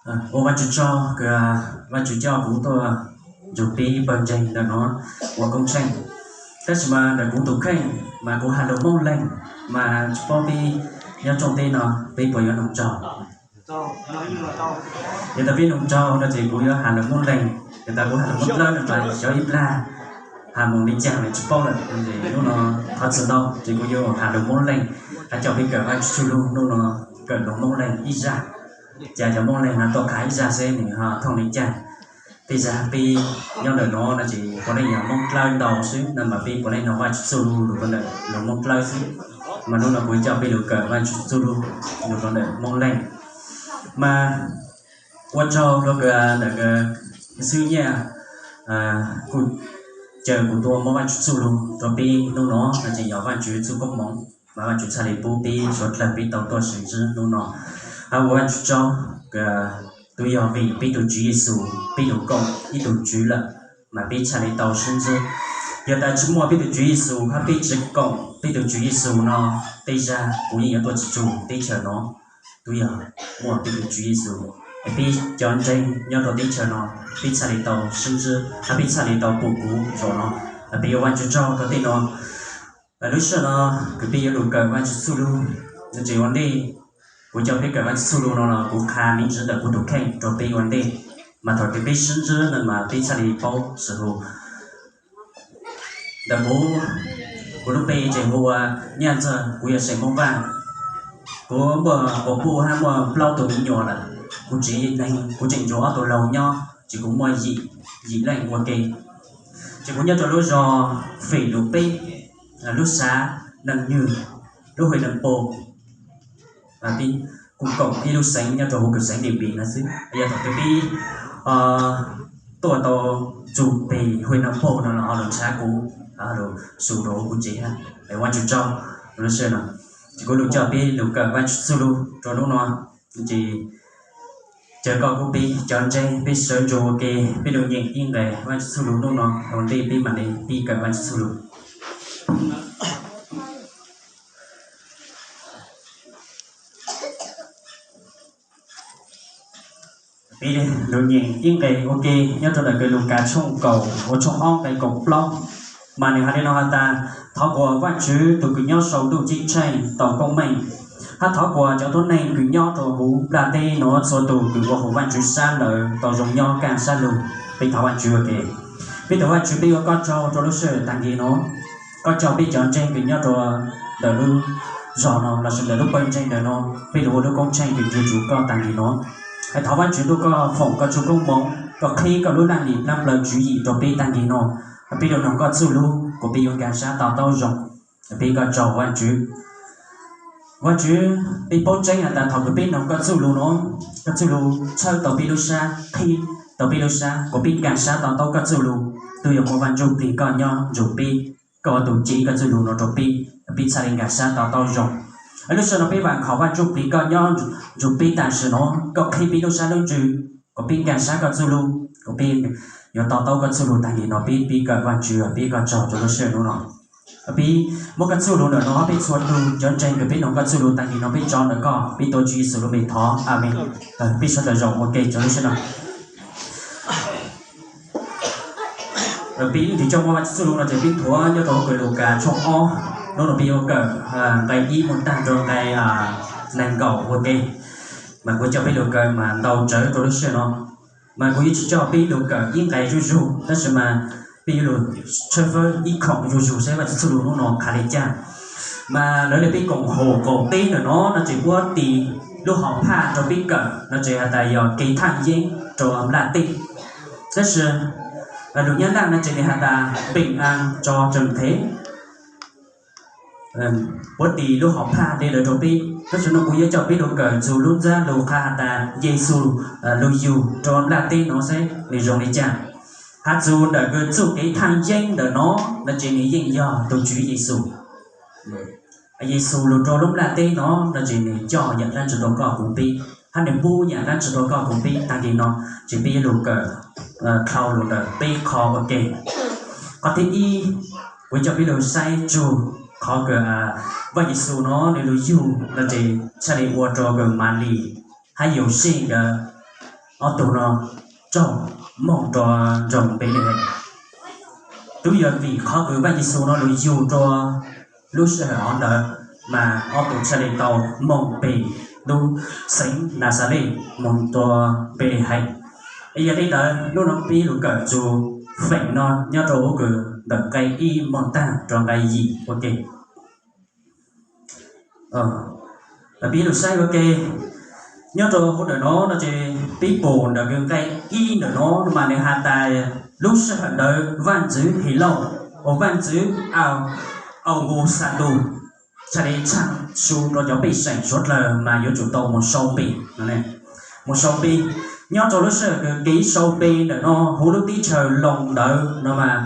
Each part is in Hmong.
Ua Vajtswv tsaug, Vajtswv coj kuv tuaj nrug peb pawg ntseeg ntawm no ua koob tsheej. Tab sis mas ntawm kuv tus kheej mas kuv has lus Moob Leeg, mas tsis paub peb nyob rooj teb no peb puas yuav noog tsaug. Yog tas peb noog tsaug no ces kuv yuav has lus Moob Leeg, yog tas kuv has lus Moob Dlawb no mas xyov ib plag has mus li cas los tsis paub lawm. Hnub no thov txim ntau ces kuv yuav has lus Moob Leeg, has coj peb kawm Vajtswv txuj lug hnub no, kawm lus Moob Leeg ib zaj. Cas cov Moob Leeg no tuaj qha ib zaj xwb nws ho thooj li cas. Tej zag peb nyob ntawm no no ces puav leej yog Moob Dlawb ntau xwb no mas peb puav leej noog Vajtswv txuj lug lus rau ntawm lus Moob Dlawb xwb. Mas hnub no kuv coj peb lug kawm Vajtswv txuj lug lus rau ntawm Moob Leeg. Mas ua tsaug rau ntawm xwb nyiaj kuj caw kuv tuaj muab Vajtswv txuj lug rau peb hnub no no ces yog Vajtswv txuj koob moov mas Vajtswv txhaj li pub peb suav dlawg peb tau tuaj sib ntsib hnub no. Ua Vajtswv tsaug, twb yog vim peb tus Tswv Yexus, peb tus koom ib tug Tswv lawm mas peb txhaj li tau sib ntsib. Yog tas tsis muaj peb tus Tswv Yexus hab peb tsis koom peb tus Tswv Yexus no, tej zag kuv yeej yuav tuaj tsis txug teb chaws no. Twb yog muaj peb tus Tswv Yexus, peb cov ntseeg nyob rau teb chaws no, peb txhaj li tau sib ntsib hab peb txhaj li tau pum kuv zaum no. Peb yuav Vajtswv tsaug rau tej no. Lub sij hawm no kuv peb yuav lug kawm Vajtswv txuj lug no ces ua ntej kuv coj peb kawm Vajtswv txuj lug no los kuv qha me ntsis ntawm kuv tus kheej rau peb ua ntej, mas thaum twg peb sib ntsib no mas peb txhaj li paub xwm hu. Ntawm kuv, kuv lub npe ces hu ua Nyaj Ntxawg, kuv yog xeem Moob Vaj. Kuv muaj quas puj hab muaj plaub tug me nyuam lawm. Kuv tsev neeg kuv tseem nrug ob tug laug nyob ces kuv muaj yim leej ua ke. Ces kuv nyob rau lub zos Fem Lus Peb, lub xav Nees Nywg, lub hwm Nees Pos. Kuv koom ib lub xeev nyob rau huv kws xeev Diam Npis no xwb. Yog thaum twg peb tuaj tau txug peg hwm Nees Pos no los ho lug nrhav kuv, lug su rau huv kuv tsev hab. Ua Vajtswv tsaug lub sij hawm no ces kuv lug coj peb lug kawm Vajtswv txuj lug rau hnub no. Ces caw koj kuj peb cov ntseeg peb sawv ntsug ua ke, peb lug nyeem ib nqes Vajtswv txuj lug hnub no ua ntej peb mam li pib kawm Vajtswv txuj lug. Peb lug nyeem ib nqes ua ke nyob rau ntawm kws Lukas tshooj kaum, ua tshooj ob nqes kaum plaub. Mas nws has li no has tas, thov kuas Vajtswv tug kws nyob sau ntuj ceeb tsheej tau koob meej, hab thov kuas cov tuab neeg kws nyob rau huv nplaj teb nuav txhua tug kws ua huv Vajtswv sab ntawd tau zoo nyob kaaj sab lug. Peb thov Vajtswv ua ke. Peb thov Vajtswv, peb ua koj tsaug rau lub sij hawm taag kis nuav. Koj coj peb cov ntseeg kws nyob rau ntawm lub zog no lossis ntawm lub pawg ntseeg ntawm no, peb lug ua lub koob tsheej kws nrug tsum koj taag kis nuav. Thov Vajtswv ntuj koj foom koj txuj koob moov, koj qhib koj lub laj lim plab plawv tswv yim rau peb taag kis no. Peb lug noog koj txuj lug kuas peb yuav nkaag sab to taub zoo. Peb ua koj tsaug Vajtswv. Vajtswv, peb paub tseeb has tas thaum kws peb noog koj txuj lug nuav, koj txuj lug txhawb tau peb lub sab, qhib tau peb lub sab kuas peb nkaag sab to taub koj txuj lug. Twb yog muaj Vaj Ntsujplig koj nyob nrug peb, koj tug cev koj txuj lug nuav rau peb, peb txhaj li nkaag sab to taub zoo. Lub sij hawm no peb vaam khov Vaj Ntsujplig koj nyob nrug peb tam sim nuav, koj qhib peb lub sab lub ntsws kuas peb nkaag sab koj txuj lug, kuas peb yuav to taub koj txuj lug taag kis no. Peb, peb kawm Vajtswv, peb ua koj tsaug rau lub sij hawm nuav no. Peb muab koj txuj lug ntawm no peb txhua tug cov ntseeg kws peb noog koj txuj lug taag kis no peb tso ntawm koj, peb tuav Tswv Yexus lub npe thov, amees. Peb sawv daws zaum ua ke rau lub sij hawm no. Peb ib ntsis coj muab Vaj Ntsujplig txuj lug no ces peb nthuav nyob rau hauv kawm Lukas tshooj ob, hnub no peb yuav kawm nqe ib moog taag rau nqe neeg nkaum ua ke. Mas kuv coj peb lug kawm mas ntau tsawv rau lub sij hawm no. Mas kuv yuav tsis coj peb lug kawm ib nqe zuj zug, tab sis mas peb yuav lug tshawb fawb ib khoom zuj zug saib Vaj Ntsujplig txuj lug hnub no qha li cas. Mas lawv le peb koom haum kaum peb ntawm no no ces puab tis lub hom phaj rau peb kawm no ces has tas yog kev thaaj yeeb rau nplaj teb. Tab sis lug Nyab Laj no ces nwg has tas bình an cho trần thế. Puab tis lub hom phaj le lawm rau peb, tab sis no kuv yuav coj peb lug kawm txug lub ntsab lug qha has tas Yexus lug yug rau nplaj teb no saib nwg zoo li cas. Has txug ntawm kws txuj kev thaaj yeeb ntawm no no ces nwg yeej yog tug Tswv Yexus. Yexus lug rau lub nplaj teb no no ces nwg coj yaam dlaab tsi rau koj kuv peb, hab nwg pub yaam dlaab tsi rau koj kuv peb taag kis no. Ces peb yuav lug kawm dlhau lug ntawm peb qho ua ke. Qhov thib ib, kuv coj peb lug saib tsug qhov kws Vaj Yexus no nwg lug yug no ces txhaj le ua rau kws Malis hab Yauxej nkawd ob tug no raug moog rua nroog Npelehees. Tub yog vim qhov kws Vaaj Yexus no lug yug rua lub sij hawm hov ntawd mas ob tug txhaj le tau moog peg lub xeev Naxales moog rua Npelehees. Yog le ntawd nub no peb lug kawm txug feem no nyob rua huv kws ntawm nqai ib moog taag rua nqai yim ua ke. Peb lug saib ua ke, nyob rua huv ntawm no no ces peb pum ntawm kws nqai ib ntawm no mas nws has tas lub sij hawm ntawd Vaajntxwv Helauj, Vaajntxwv Auguxatus txhaj le tshaj su rua cov pej xeem suav dlawg mas yuav tsum tau moog sau npe, moog sau npe. Nyob rua lub sij hawm kws kev sau npe ntawm no huv lub teb chaws Loos ntawd no mas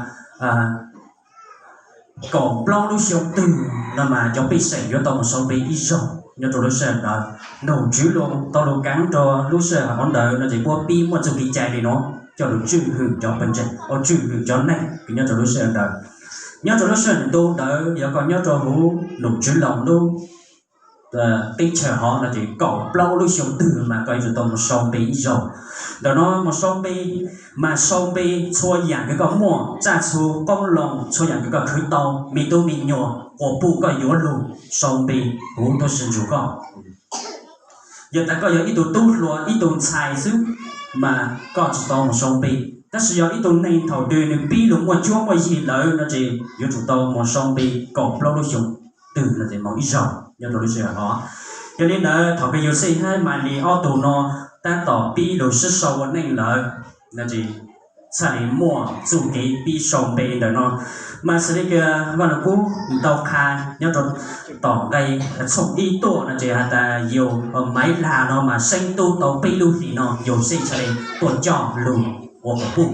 kaum plaub lub xyoo twg no mas cov pej xeem yuav tau moog sau npe ib zaug nyob rua lub sij hawm ntawd. Nom tswv Loos tau lug kaav rua lub sij hawm hov ntawd no ces puab pib muaj txuj kev cai le no coj lug tswj hwm cov pawg ntseeg, tswj hwm cov neeg kws nyob rua lub sij hawm ntawd. Nyob rua lub sij hawm ntu ntawd yog koj nyob rua huv nom tswv Loos lub teb chaws hov no ces kaum plaub lub xyoo twg mas koj yuav tsum tau moog sau npe ib zaug. Ntawm no moog sau npe mas sau npe txhua yaam kws koj muaj, txaj txhu qoob loo, txhua yaam kws koj khwv tau, me tub me nyuam, quas puj koj yuav lug sau npe huv tuab si nrug koj. Yog tas koj yog ib tug tub hluas ib tug ntxhais xwb mas koj tsis tau moog sau npe, tab sis yog ib tug neeg thaum twg nws pib lug muaj cuab muaj yig lawm no ces yuav tsum tau moog sau npe kaum plaub lub xyoo twg no ces moog ib zaug nyob rua lub sij hawm hov. Yog le ntawd thaum kws Yauxej hab Malis ob tug no tab tom pib lug sib sau ua neej lawm no ces txhaj le muaj txuj kev pib sau npe ntawm no. Mas xws le kws Vaaj Lug Kub tau qha nyob rua tom nqai txhooj ib tuaj no ces has tas Yau, Maiv Lag no mas xeeb tub tau peb lub hlis no Yauxej txhaj le tuaj coj lug ua quas puj.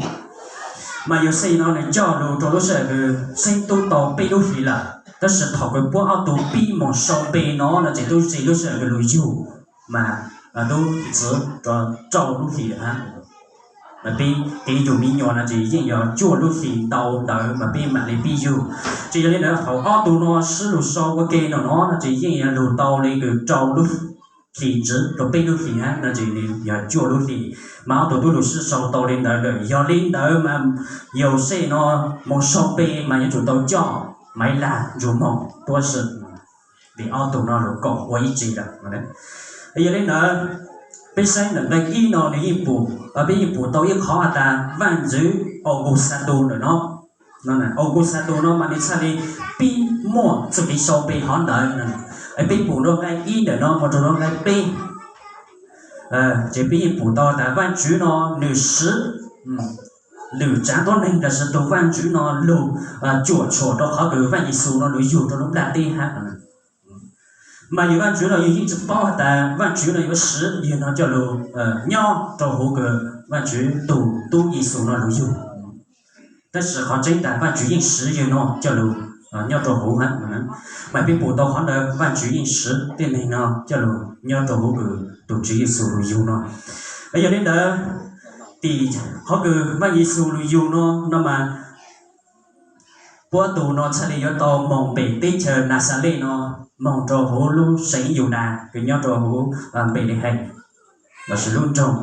Mas Yauxej no nws coj lug rua lub sij hawm kws xeeb tub tau peb lub hlis lawm, tab sis thaum kws puab ob tug pib moog sau npe no no ces tub txij lub sij hawm kws lug yug mas tub txwv rua rau lub hlis lawm hab. Mas peb kev yug me nyuam no ces yeej yog cuaj lub hlis ntau ntawd mas peb mam le pib yug. Ces yog le ntawd thaum ob tug no sib lug sau ua ke no no no ces yeej yog lug tau le kws rau lub hlis ntxiv rua peb lub hlis hab no ces nws yog cuaj lub hlis. Mas ob tug tub lug sib sau tau le ntawd lawm, yog le ntawd mas Yauxej no moog sau npe mas yuav tsum tau coj Maiv Lag nrug moog tuab si, vim ob tug no lug koom ua ib tse lawm. Yog le ntawd peb saib ntawm nqai ib no nws yeej pum, peb yeej pum tau ib qhov has tas Vaajntxwv Auguxatus ntawm no, Auguxatus no mas nws txhaj le pib muaj txuj kev sau npe hov ntawd. Peb pum rua nqai ib ntawm no moog rua nqai peb ces peb yeej pum tau tas Vaajtswv no nws siv lwm tsaav tuab neeg lossis tug Vaajtswv no lug cuam tshuam rua qhov kws Vaaj Yexus no lug yug rua lub nplaj teb hab. Mas yog Vaajtswv no yug yeej tsi paub has tas Vaajtswv no yuav siv yawg no coj lug nyob rua huv kws Vaajtswv tug tub Yexus no lug yug. Tab sis qhov tseeb tas Vaajtswv yeej siv yawg no coj lug nyob rua huv hab. Mas peb pum tau qhov ntawd Vaajtswv yeej siv tej neeg no coj lug nyob rua huv kws tug Tswv Yexus lug yug no. Yog le ntawd tim qhov kws Vaaj Yexus lug yug no no mas puab tug no txhaj le yuav tau moog pem teb chaws Naxales no, moog rua huv lub xeev Yudas kws nyob rua huv Npelehees lossis lub nroog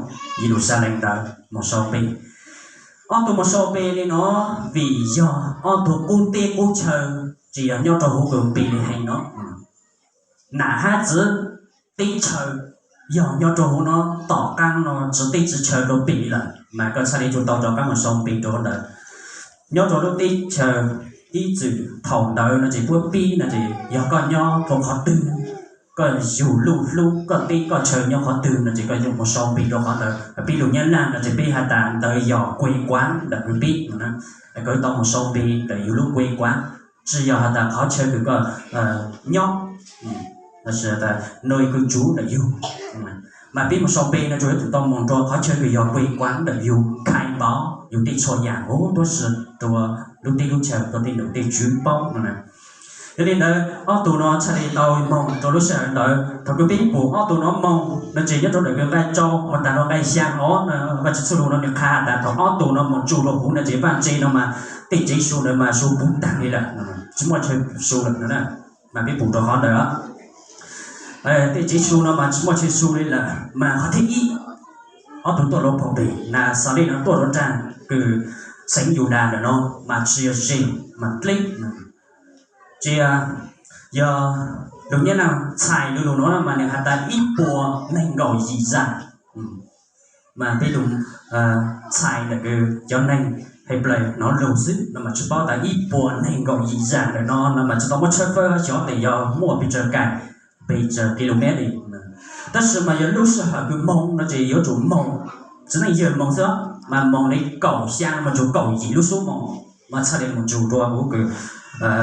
Yeluxalees ntawd moog sau npe. Ob tug moog sau npe le no vim yog ob tug qub teb qub chaw, tsis yog nyob rua huv kws Npelehees no. Nam hab txwv teb chaws yog nyob rua huv no, tom qaab no tsi teb tsi chaw rua pem lawm mas koj txhaj le tsum tau rov qaab moog sau npe rua huv ntawd. Nyob rua lub teb chaws ib txwm thaum ntawd no ces puab pib no ces yog koj nyob rua qhov twg, koj yug luj hlub koj teb koj chaw nyob qhov twg no ces koj yuav moog sau npe rua qhov ntawd. Peb lug Nyab Laj no ces peb has tas ntawd yog quê quán ntawm kws peb, koj tau moog sau npe ntawm yug lub quê quán, tsi yog has tas qhov chaw kws koj nyob, lossis has tas nơi cư trú ntawm yug. Mas peb moog sau npe no tsuas yuav tsum tau moog rua qhov chaw kws yog quê quán ntawm yug, khai báo yug tej txhua yaam huv tuab si rua lub teb lub chaw rua tej nom tej tswv paub no. Yog le ntawd ob tug no txhaj le tau moog rua lub sij hawm ntawd. Thaum kws peb pum ob tug no moog no ces nyob rua ntawm kws nqai rau moog taag rua nqai xyaa no, Vaajtswv txuj lug no nws qha tas thaum ob tug no moog tsu rua huv no ces vaaj tse no mas tej tsev su ntawd mas su puv taag le lawm, tsi muaj chaw su lawm no. Mas peb pum rua qhov ntawd, tej tsev su no mas tsi muaj chaw su le lawm. Mas qhov thib ib, ob tug tuaj lub phooj ywg na, xav li no tuaj rau nraag kws xeev Yudas ntawm no mas tsis yog ze mas dleb. Tsis yog, lug nyob na, txhais lug lug no mas nwg has tas ib puas neeg nkaum yim zam. Mas peb tug txhais ntawm kws cov neeg Henplais hnov lug xwb no mas tsis paub tas ib puas neeg nkaum yim zam ntawm no no mas tsis tau muab tshawb fawb xyov tes yog muaj pes tsawg kais, pes tsawg kis lus mev li. Tab sis mas yog lub sij hawm kws moog no ces yuav tsum moog, txiv neej yawg moog xwb, mas moog li kaum xyaa mus txug kaum yim lub xub moos mas txhaj li moog txug rua huv kws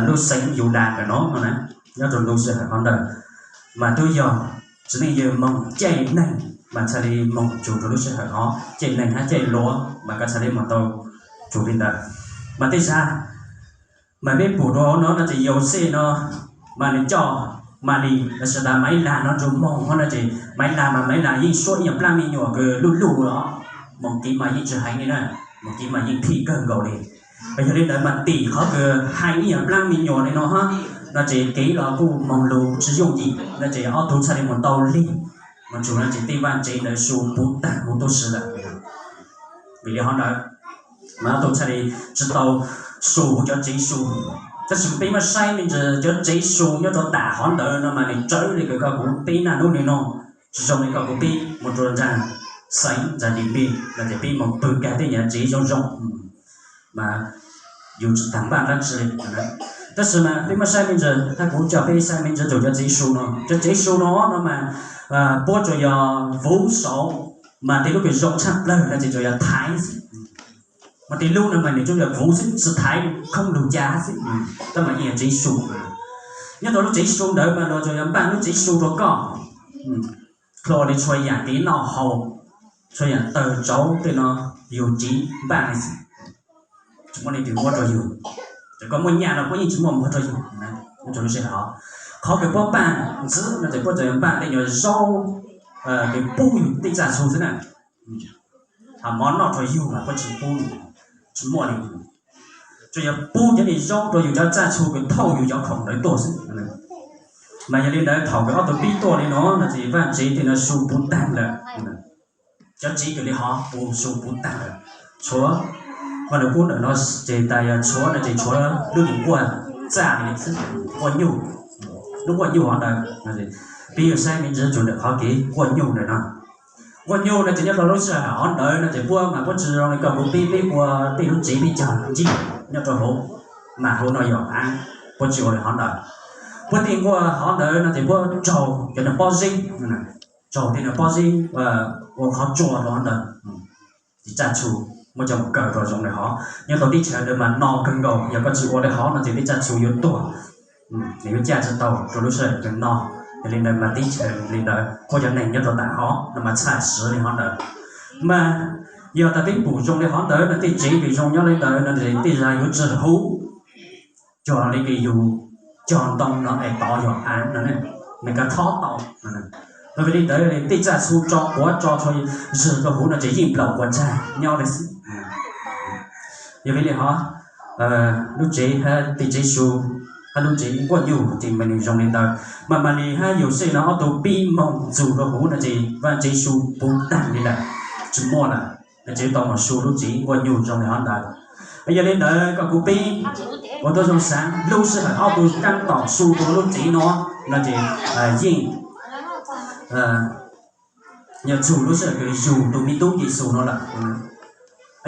lub xeev Yudas ntawm no no na. Nyob rua lub sij hawm hov ntawd mas tub yog txiv neej yawg moog caij neeg mas txhaj li moog txug rua lub sij hawm hov, caij neeg hab caij luav mas koj txhaj li moog tau txug li ntawd. Mas tej zag mas peb pum rua huv no no ces Yauxej no mas nws coj Malis los sis tas Maiv Lag no nrug moog no ces Maiv Lag mas Maiv Lag yeej suab ib yam plaab me nyuam kws luj luj los, moog kiv mas yeej tsis heev li na, moog kiv mas yeej phim kawg nkaus li. Yog li ntawd mas tim qhov kws hais ib yam plaab me nyuam li no hab no ces kev los kuj moog lug tsis yooj yim no ces ob tug txhaj li moog tau lig, moog txug no ces tej vaaj tsev ntawd su puv taag huv tub si lawm. Vim li hov ntawd mas ob tug txhaj li tsis tau su huv cov tsev su. Tab sis peb muab saib me ntsis cov tsev su nyob rua tam hov ntawd no mas nws tsawv li kws koj kuv peb naj nub nua no, tsis zoo li koj kuv peb mus rua nraag xeev nraag Dim Npis no ces peb moog pw kag tej nyam tsev zoo zoo mas yus tsis taag npaj dlaab tsi li. Tab sis mas peb muab saib me ntsis, hab kuv coj peb saib me ntsis txug cov tsev su no. Cov tsev su no no mas puab tsuas yog vuv saud, mas tej lub kws zoo tshaj plawg no ces tsuas yog thaiv xwb. Mas tej lub no mas nws tsuas yog vuv xwb, tsis thaiv, khoob lug ca xwb, tab mas yeej yog tsev su. Nyob rua lub tsev su ntawd mas luag tsuas yog npaj lub tsev su rua koj, dlua li txhua yaam kev noj haus, txhua yaam tawg tsauv tej no yug tsev npaj li xwb, tsis muaj leej twg muab rua yug. Ces koj muaj nyaj no puab yeej tsis muaj muab rua yug. Qhov kws puab npaj ntxiv no ces puab tsuas yog npaj tej nyuag zaub kws pub yug tej txaj txhu xwb na. Hab mov noj rua yug mas puab tsis pub, tsis muaj li. Tsuas yog pub cov niag zaub rua yug cov txaj txhu kws thauj yug cov khoom ntawd tuaj xwb. Mas yog li ntawd thaum kws ob tug pib tuaj li no no ces vaaj tsev tej no su puv taag lawm. Cov tsev kws li hov puv su puv taag lawm, tshuav, mas lawv pub ntawm no ces tas yog tshuav no ces tshuav lub niag nquaj txaj li xwb, nquaj nyuj. Lub nquaj nyuj hov ntawd, peb yuav saib me ntsis txug ntawm qhov kev nquaj nyuj ntawm no. Nquaj nyuj no ces nyob rua lub sij hawm hov ntawd no ces puab mas puab tsis zoo li koj kuv peb, peb ua tej lub tsev peb cog ntsib nyob rua huv, mas huv no yog av, puab tsis ua li hov ntawd. Puab tej nquaj hov ntawd no ces puab tsaug cov niag pob zeb, tsaug tej niag pob zeb ua qhov tsua rau hov ntawd. Ces txaj txhu muab coj mus kaw rau zoo li hov. Nyob rau teb chaws ntawd mas no kawg nkaus, yog koj tsis ua li hov no ces tej txaj txhu yuav tuag, nws yuav caj tsis tau rau lub sij hawm kws no. Yog li ntawd mas teb chaws li ntawd puab cov neeg nyob rau tam hov no mas txhaj siv li hov ntawd. Mas yog tas peb pum zoo li hov ntawd no tej tsev kws zoo nyob li ntawd no tej zag yuav tsis huv, cuag li kws yug cog ntoo no es tod yog av no, nws kav thob tau. Vim li ntawd tej txaj txhu tso quav tso txhua zwg rau huv no ces yeej nplaum quas tsag nyob li xwb. Yog vim li hov lub tsev hab tej tsev su hab lub tsev nquaj nyuj ces mas nws zoo li ntawd. Mas Malis hab Yauxej no ob tug pib moog txug rua huv no ces vaaj tsev su puv taag li lawm, tsis muaj lawm, no ces tau moog su lub tsev nquaj nyuj zoo li hov ntawd. Yog li ntawd koj kuv peb ua tau zoo xaav lub sij hawm ob tug kaab tom su rua lub tsev no, no ces yeej nyuam txug lub sij hawm kws yug tug me tub Yexus no lawm.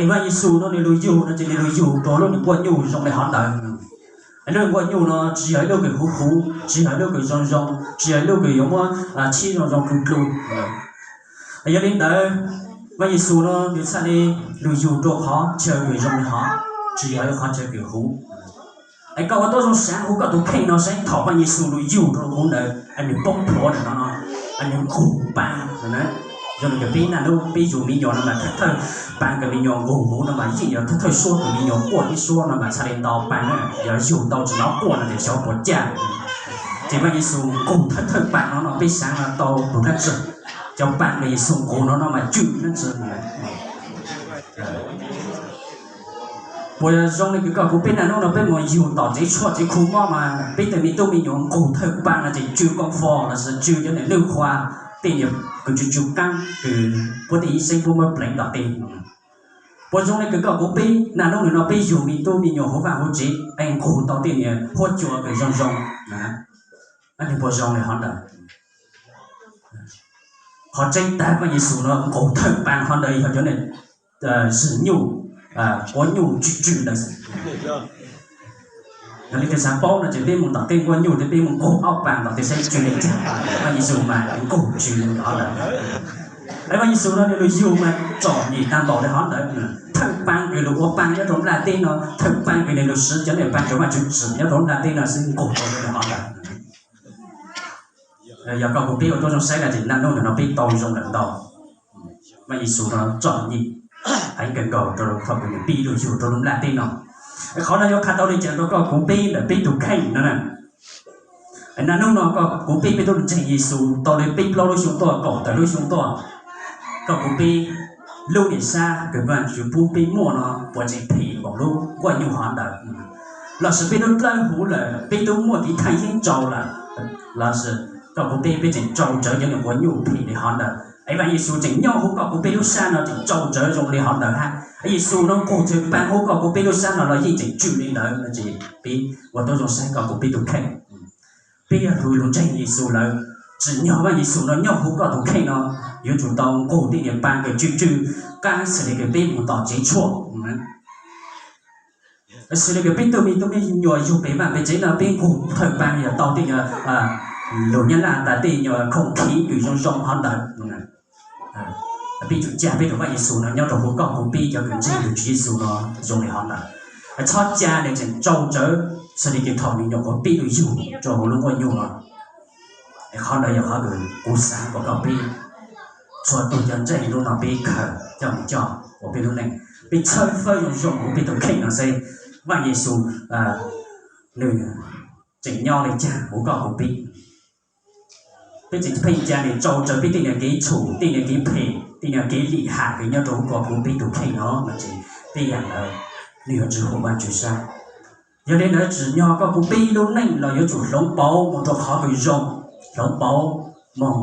Vaaj Yexus no nws lug yug no ces nws lug yug rua lub nquaj nyuj zoo li hov ntawd. Lub nquaj nyuj no tsis yog ib lub kws huv huv, tsis yog ib lub kws zoo zoo, tsis yog ib lub kws yuav muab tshib zoo zoo dlu dlu. Yog li ntawd, Vaaj Yexus no nws txhaj li lug yug rua qhov chaw kws zoo li hov, tsis yog ib qhov chaw kws huv. Es koj ua tau zoo xaav huv koj tug kheej no saib thaum Vaaj Yexus lug yug rua huv ntawd es nws poob plhuav ntawm no, es nws nqug paa no na. Zoo li kws peb naj nub peb yug me nyuam no mas thawj thawj paa kws me nyuam nqug huv no mas yeej yog thawj thawj suab kws me nyuam quaj ib suab no mas txhaj li ntau paa na, yog yug tau tsis hnov quaj no ces xyov puas caj. Ces Vaaj Yexus nqug thawj thawj paa no no peb xaav no tau puas dlaab tsi? Cov paa kws Yexus nqug no no mas tsw dlaab tsi? Puas yog zoo li kws koj kuv peb naj nub no peb moog yug tom tsev tshuaj tsev khu mob mas peb tej me tub me nyuam nqug thawj paa no ces tsw koo fo lossis tsw cov nwg nwj qhua, tej niag kws tsw tsw qaab kws puab tej ib xeeb puab muab pleev tom tej. Puas zoo le kws koj kuv peb naj nub nwg no peb yug me tub me nyuam hauv vaaj hauv tsev es nqug tau tej niag huab cua kws zoo zoo? Puas zoo le hov ntawd? Qhov tseeb tag Vaaj Yexus no nqug thawj paa hov ntawd yog cov zwm nyuj, quab nyuj tsw tsw ntawd. Yog le kws xaav paub no ces peb moog tom tej quab nyuj, peb moog nqug ob paa tom tej saib tsw le caag. Vaaj Yexus mas nqug tsw le hov ntawd. Es Vaaj Yexus no nwg lug yug mas txom nyem taag npaum le hov ntawd. Thawj paa kws lug ua paa nyob rua nplaj teb no, thawj paa kws nwg lug siv cov niag paa rua Vaajtswv tsim nyob rua nplaj teb no xwb nqug tau le hov ntawd. Yog koj kuv peb ua tuab zoo saib na ces naj nub nwg no peb tau zoo lawm ntau. Vaaj Yexus no txom nyem heev kawg nkaus rua thaum kws nwg pib lug yug rua lub nplaj teb no. Qhov no yuav qha tau le caag rua koj kuv peb ntawm peb tug kheej no na? Naj nub no koj kuv peb, peb tub lug ntseeg Yexus tau le peb plaub lub xyoo tuaj, kaum tawm lub xyoo tuaj, koj kuv peb lub niag sab kws Vaajtswv pub peb muaj no puas tseem phem npaum lub quab nyuj hov ntawd? Lossis peb lub dlawb huv lawm, peb tub muaj kev thaj yeeb tsau lawm, lossis koj kuv peb, peb tseem tsau tsawv cov niag quab nyuj phem le hov ntawd? Es Vaaj Yexus tseem nyob huv koj kuv peb lub sab no tseem tsau tsawv zoo le hov ntawd hab? Yexus no nqug tsawv paa huv koj kuv peb lub sab no los yeej tseem tsw le ntawd no ces peb ua tuab zoo saib koj kuv peb tug kheej. Peb yog tug lug ntseeg Yexus lawm, tsim nyog Vaaj Yexus no nyob huv koj tug kheej no, yuav tsum tau nqug tej niag paa kws tsw tsw qaab xws le kws peb moog tom tsev tshuaj. Xws le kws peb tug me tub me nyuam yug pem vaaj pem tsev no peb nqug thawj paa yog tau tej nyuag, lug nyab laj tas tej nyuag khoom khiv kws zoo zoo hov ntawd. Peb tsum ca peb tug Vaaj Yexus no nyob rua huv koj huv peb cov kws ntseeg tug Tswv Yexus no zoo le hov ntawd. Txhob ca nwg tseem tsau tsawv xws le kws thaum nwg nyuam qhuav pib lug yug rua huv lub quab nyuj no. Qhov ntawd yog qhov kws kuv xaav kom koj peb txhua tug cov ntseeg lub no peb khaws coj mus coj ua peb lub neej, peb txhawb fawb zoo zoo huv peb tug kheej no xwb. Vaaj Yexus nwg tseem nyob le caag huv koj huv peb? Peb tseem pheej ca nwg tsau tsawv peb tej niag kev txhum, tej niag kev phem, tej niag kev lim ham kws nyob rua huv koj huv peb tug kheej no no ces tej yam ntawd nwg yuav tsi haum Vaajtswv sab. Yog le ntawd tsim nyog koj kuv peb lub neej los yuav tsum hloov pauv moog rua qhov kws zoo, hloov pauv moog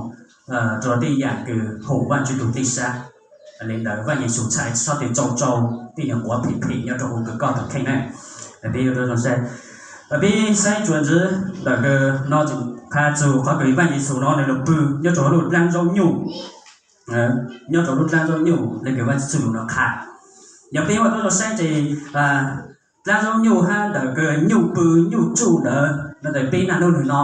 rua tej yam kws haum Vaajtswv tug teb sab. Le ntawd Vaaj Yexus txhais txhob tes tsau tsau tej nyuag quav phem phem nyob rua huv kws koj tug kheej na. Peb, peb saib tsuas ntxiv ntawm kws no tseem qha txug qhov kws Vaaj Yexus no nwg lug pw nyob rua huv lub dlaab zaub nyuj, nyob rua lub dlaab zaub nyuj le kws Vaaj Yexus lug no qha. Yog peb ua tuab zoo saib ces dlaab zaub nyuj hab ntawm kws nyuj pw nyuj tsuj ntawd no tes peb naj nub nwg no,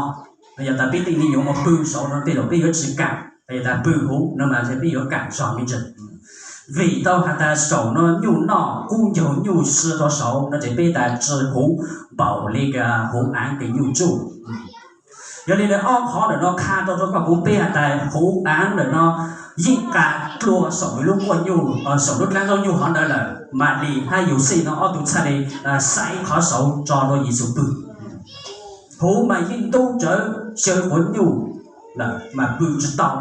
yog tas peb tej me nyuam moog pw saud no tej zaum peb yuav tsi kaam, yog tas pw huv no mas peb yuav kaam zog me ntsis. Vim tau has tas saum no nyuj noj kub ncaug nyuj si rua saud no ces peb tas tsi huv npaum le kws huv aav kws nyuj tsuj. Yog le ntawd ob qhov ntawm no qha tau rua koj kuv peb has tas huv aav ntawm no yeej qas dlua saum lub quaj nyuj, saum lub dlaab zaub nyuj hov ntawd lawm, Malis hab Yauxej no ob tug txhaj le xaiv qhov saud tso rua Yexus pw. Huv mas yeej ntub tsawv xyaw quav nyuj lawm mas pw tsi tau.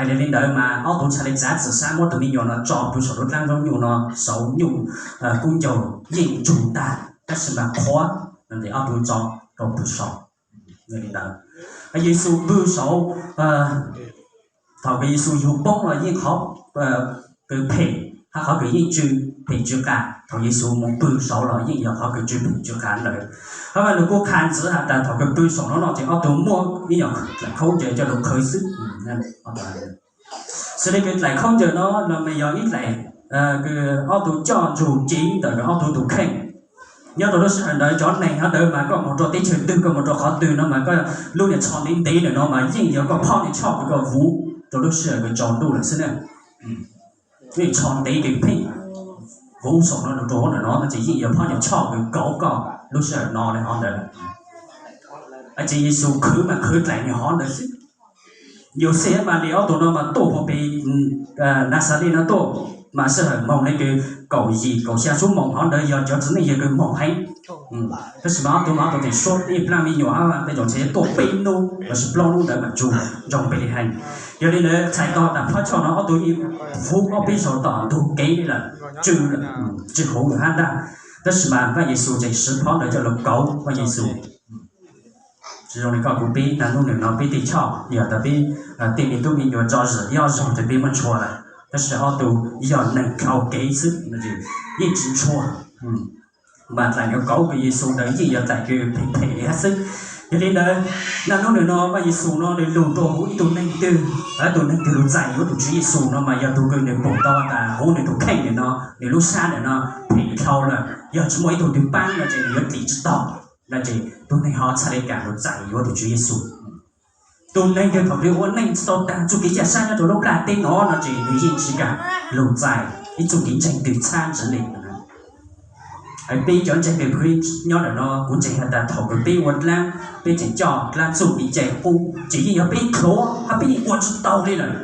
Yog le ntawd mas ob tug txhaj le txav txim sab muab tug me nyuam no tso pw saum lub dlaab zaub nyuj no, saud nyuj kub ncaug yeej ntsug tag tab sis mas qhuav no tes ob tug tso rau pw saud. Yog le ntawd Yexus pw saud, thaum kws Yexus yug poob los yeej qhov kws phem hab qhov kws yeej tsw phem tsw qas, thaum Yexus moog pw saud los yeej yog qhov kws tsw phem tsw qas ntawd. Hab Vaj Lug kuj qha ntxiv has tas thaum kws pw saum no no ces ob tug muab ib nyuag dlaim khaub ncaws coj lug qhwv xwb. Xws le kws dlaim khaub ncaws no los mas yog ib dlaim kws ob tug coj ntsug cev ntawm ob tug tug kheej. Nyob rau lub sij hawm ntawd cov neeg hov ntawd mas koj moog rua teb chaws twg koj moog rua qhov twg no mas koj lub niag tsho ntev ntev ntawm no mas yeej yog koj phob niag choj kws koj vuv rua lub sij hawm kws tsaus ntuj lawm xwb na. Lub niag tsho ntev kws pheej vuv saum no rua ntawm no no ces yeej yog phob niag choj kws kauv koj lub sij hawm no le hov ntawd. Ces Yexus qhwv mas qhwv dlaim niag hov ntawd xwb. Yauxej hab Malis ob tug no mas tuaj puag pem Naxales no tuaj, mas sij hawm moog le kws kaum yim kaum xya xuab moos hov ntawd yog cov txiv neej yawg kws moog heev. Tab sis mas ob tug mas ob tug tseem suab ib plaab me nyuam hab tej zaum ntshe tuaj peb nub lossis plaub nub ntawd mas tsuas nrug Npelehees. Yog le ntawd txhais tau tas phab choj no ob tug yeej vuv ob peb zaug tom ntug kev lawm, tsw lawm, tsw huv lawm hab ntag. Tab sis mas Vaj Yexus tseem siv phab ntawd coj lug kauv Vaj Yexus. Zoo li koj kuv pib nag nub nws no pib tej choj yog tas pib tej me tub me nyuam tso zwm ib ob zaug ces pib muaj ntshua lawm, tab sis ob tug yog neeg dhau kev xwb, yeej tsis ntshua. Mas dlaim yuav kauv kws Yexus ntawd yeej yog dlaim kws phem phem li hab xwb. Yog li ntawd, nag nub nws no Vaj Yexus no nws lug rua huv ib tug neeg twg, ib tug neeg twg lug txais yuav tus Tswv Yexus no mas yog tug kws nws pum tau tas huv nws tus kheej ntawm no, nws lub sab ntawm no phem dhau lawm, yog tsis muaj ib tug twg paab no ces nws yuav dim tsis taug, no ces tug neeg ho txhaj le kam lug txais yuav tus Tswv Yexus. Tus neeg kws thaum nws ua neej tsis tau taag txuj kev caj sab nyob rua lub nplaj teb no no ces nws yeej tsis kam lug txais ib txuj kev ntseeg twg txhab ntxiv le. Peb cov ntseeg Vajtswv nyob ntawm no kuv ntseeg has tas thaum kws peb ua dlaab peb tseem coj dlaab txuj kev cai qub ces yeej yog peb dlhuav hab peb yeej ua tsis tau li lawm.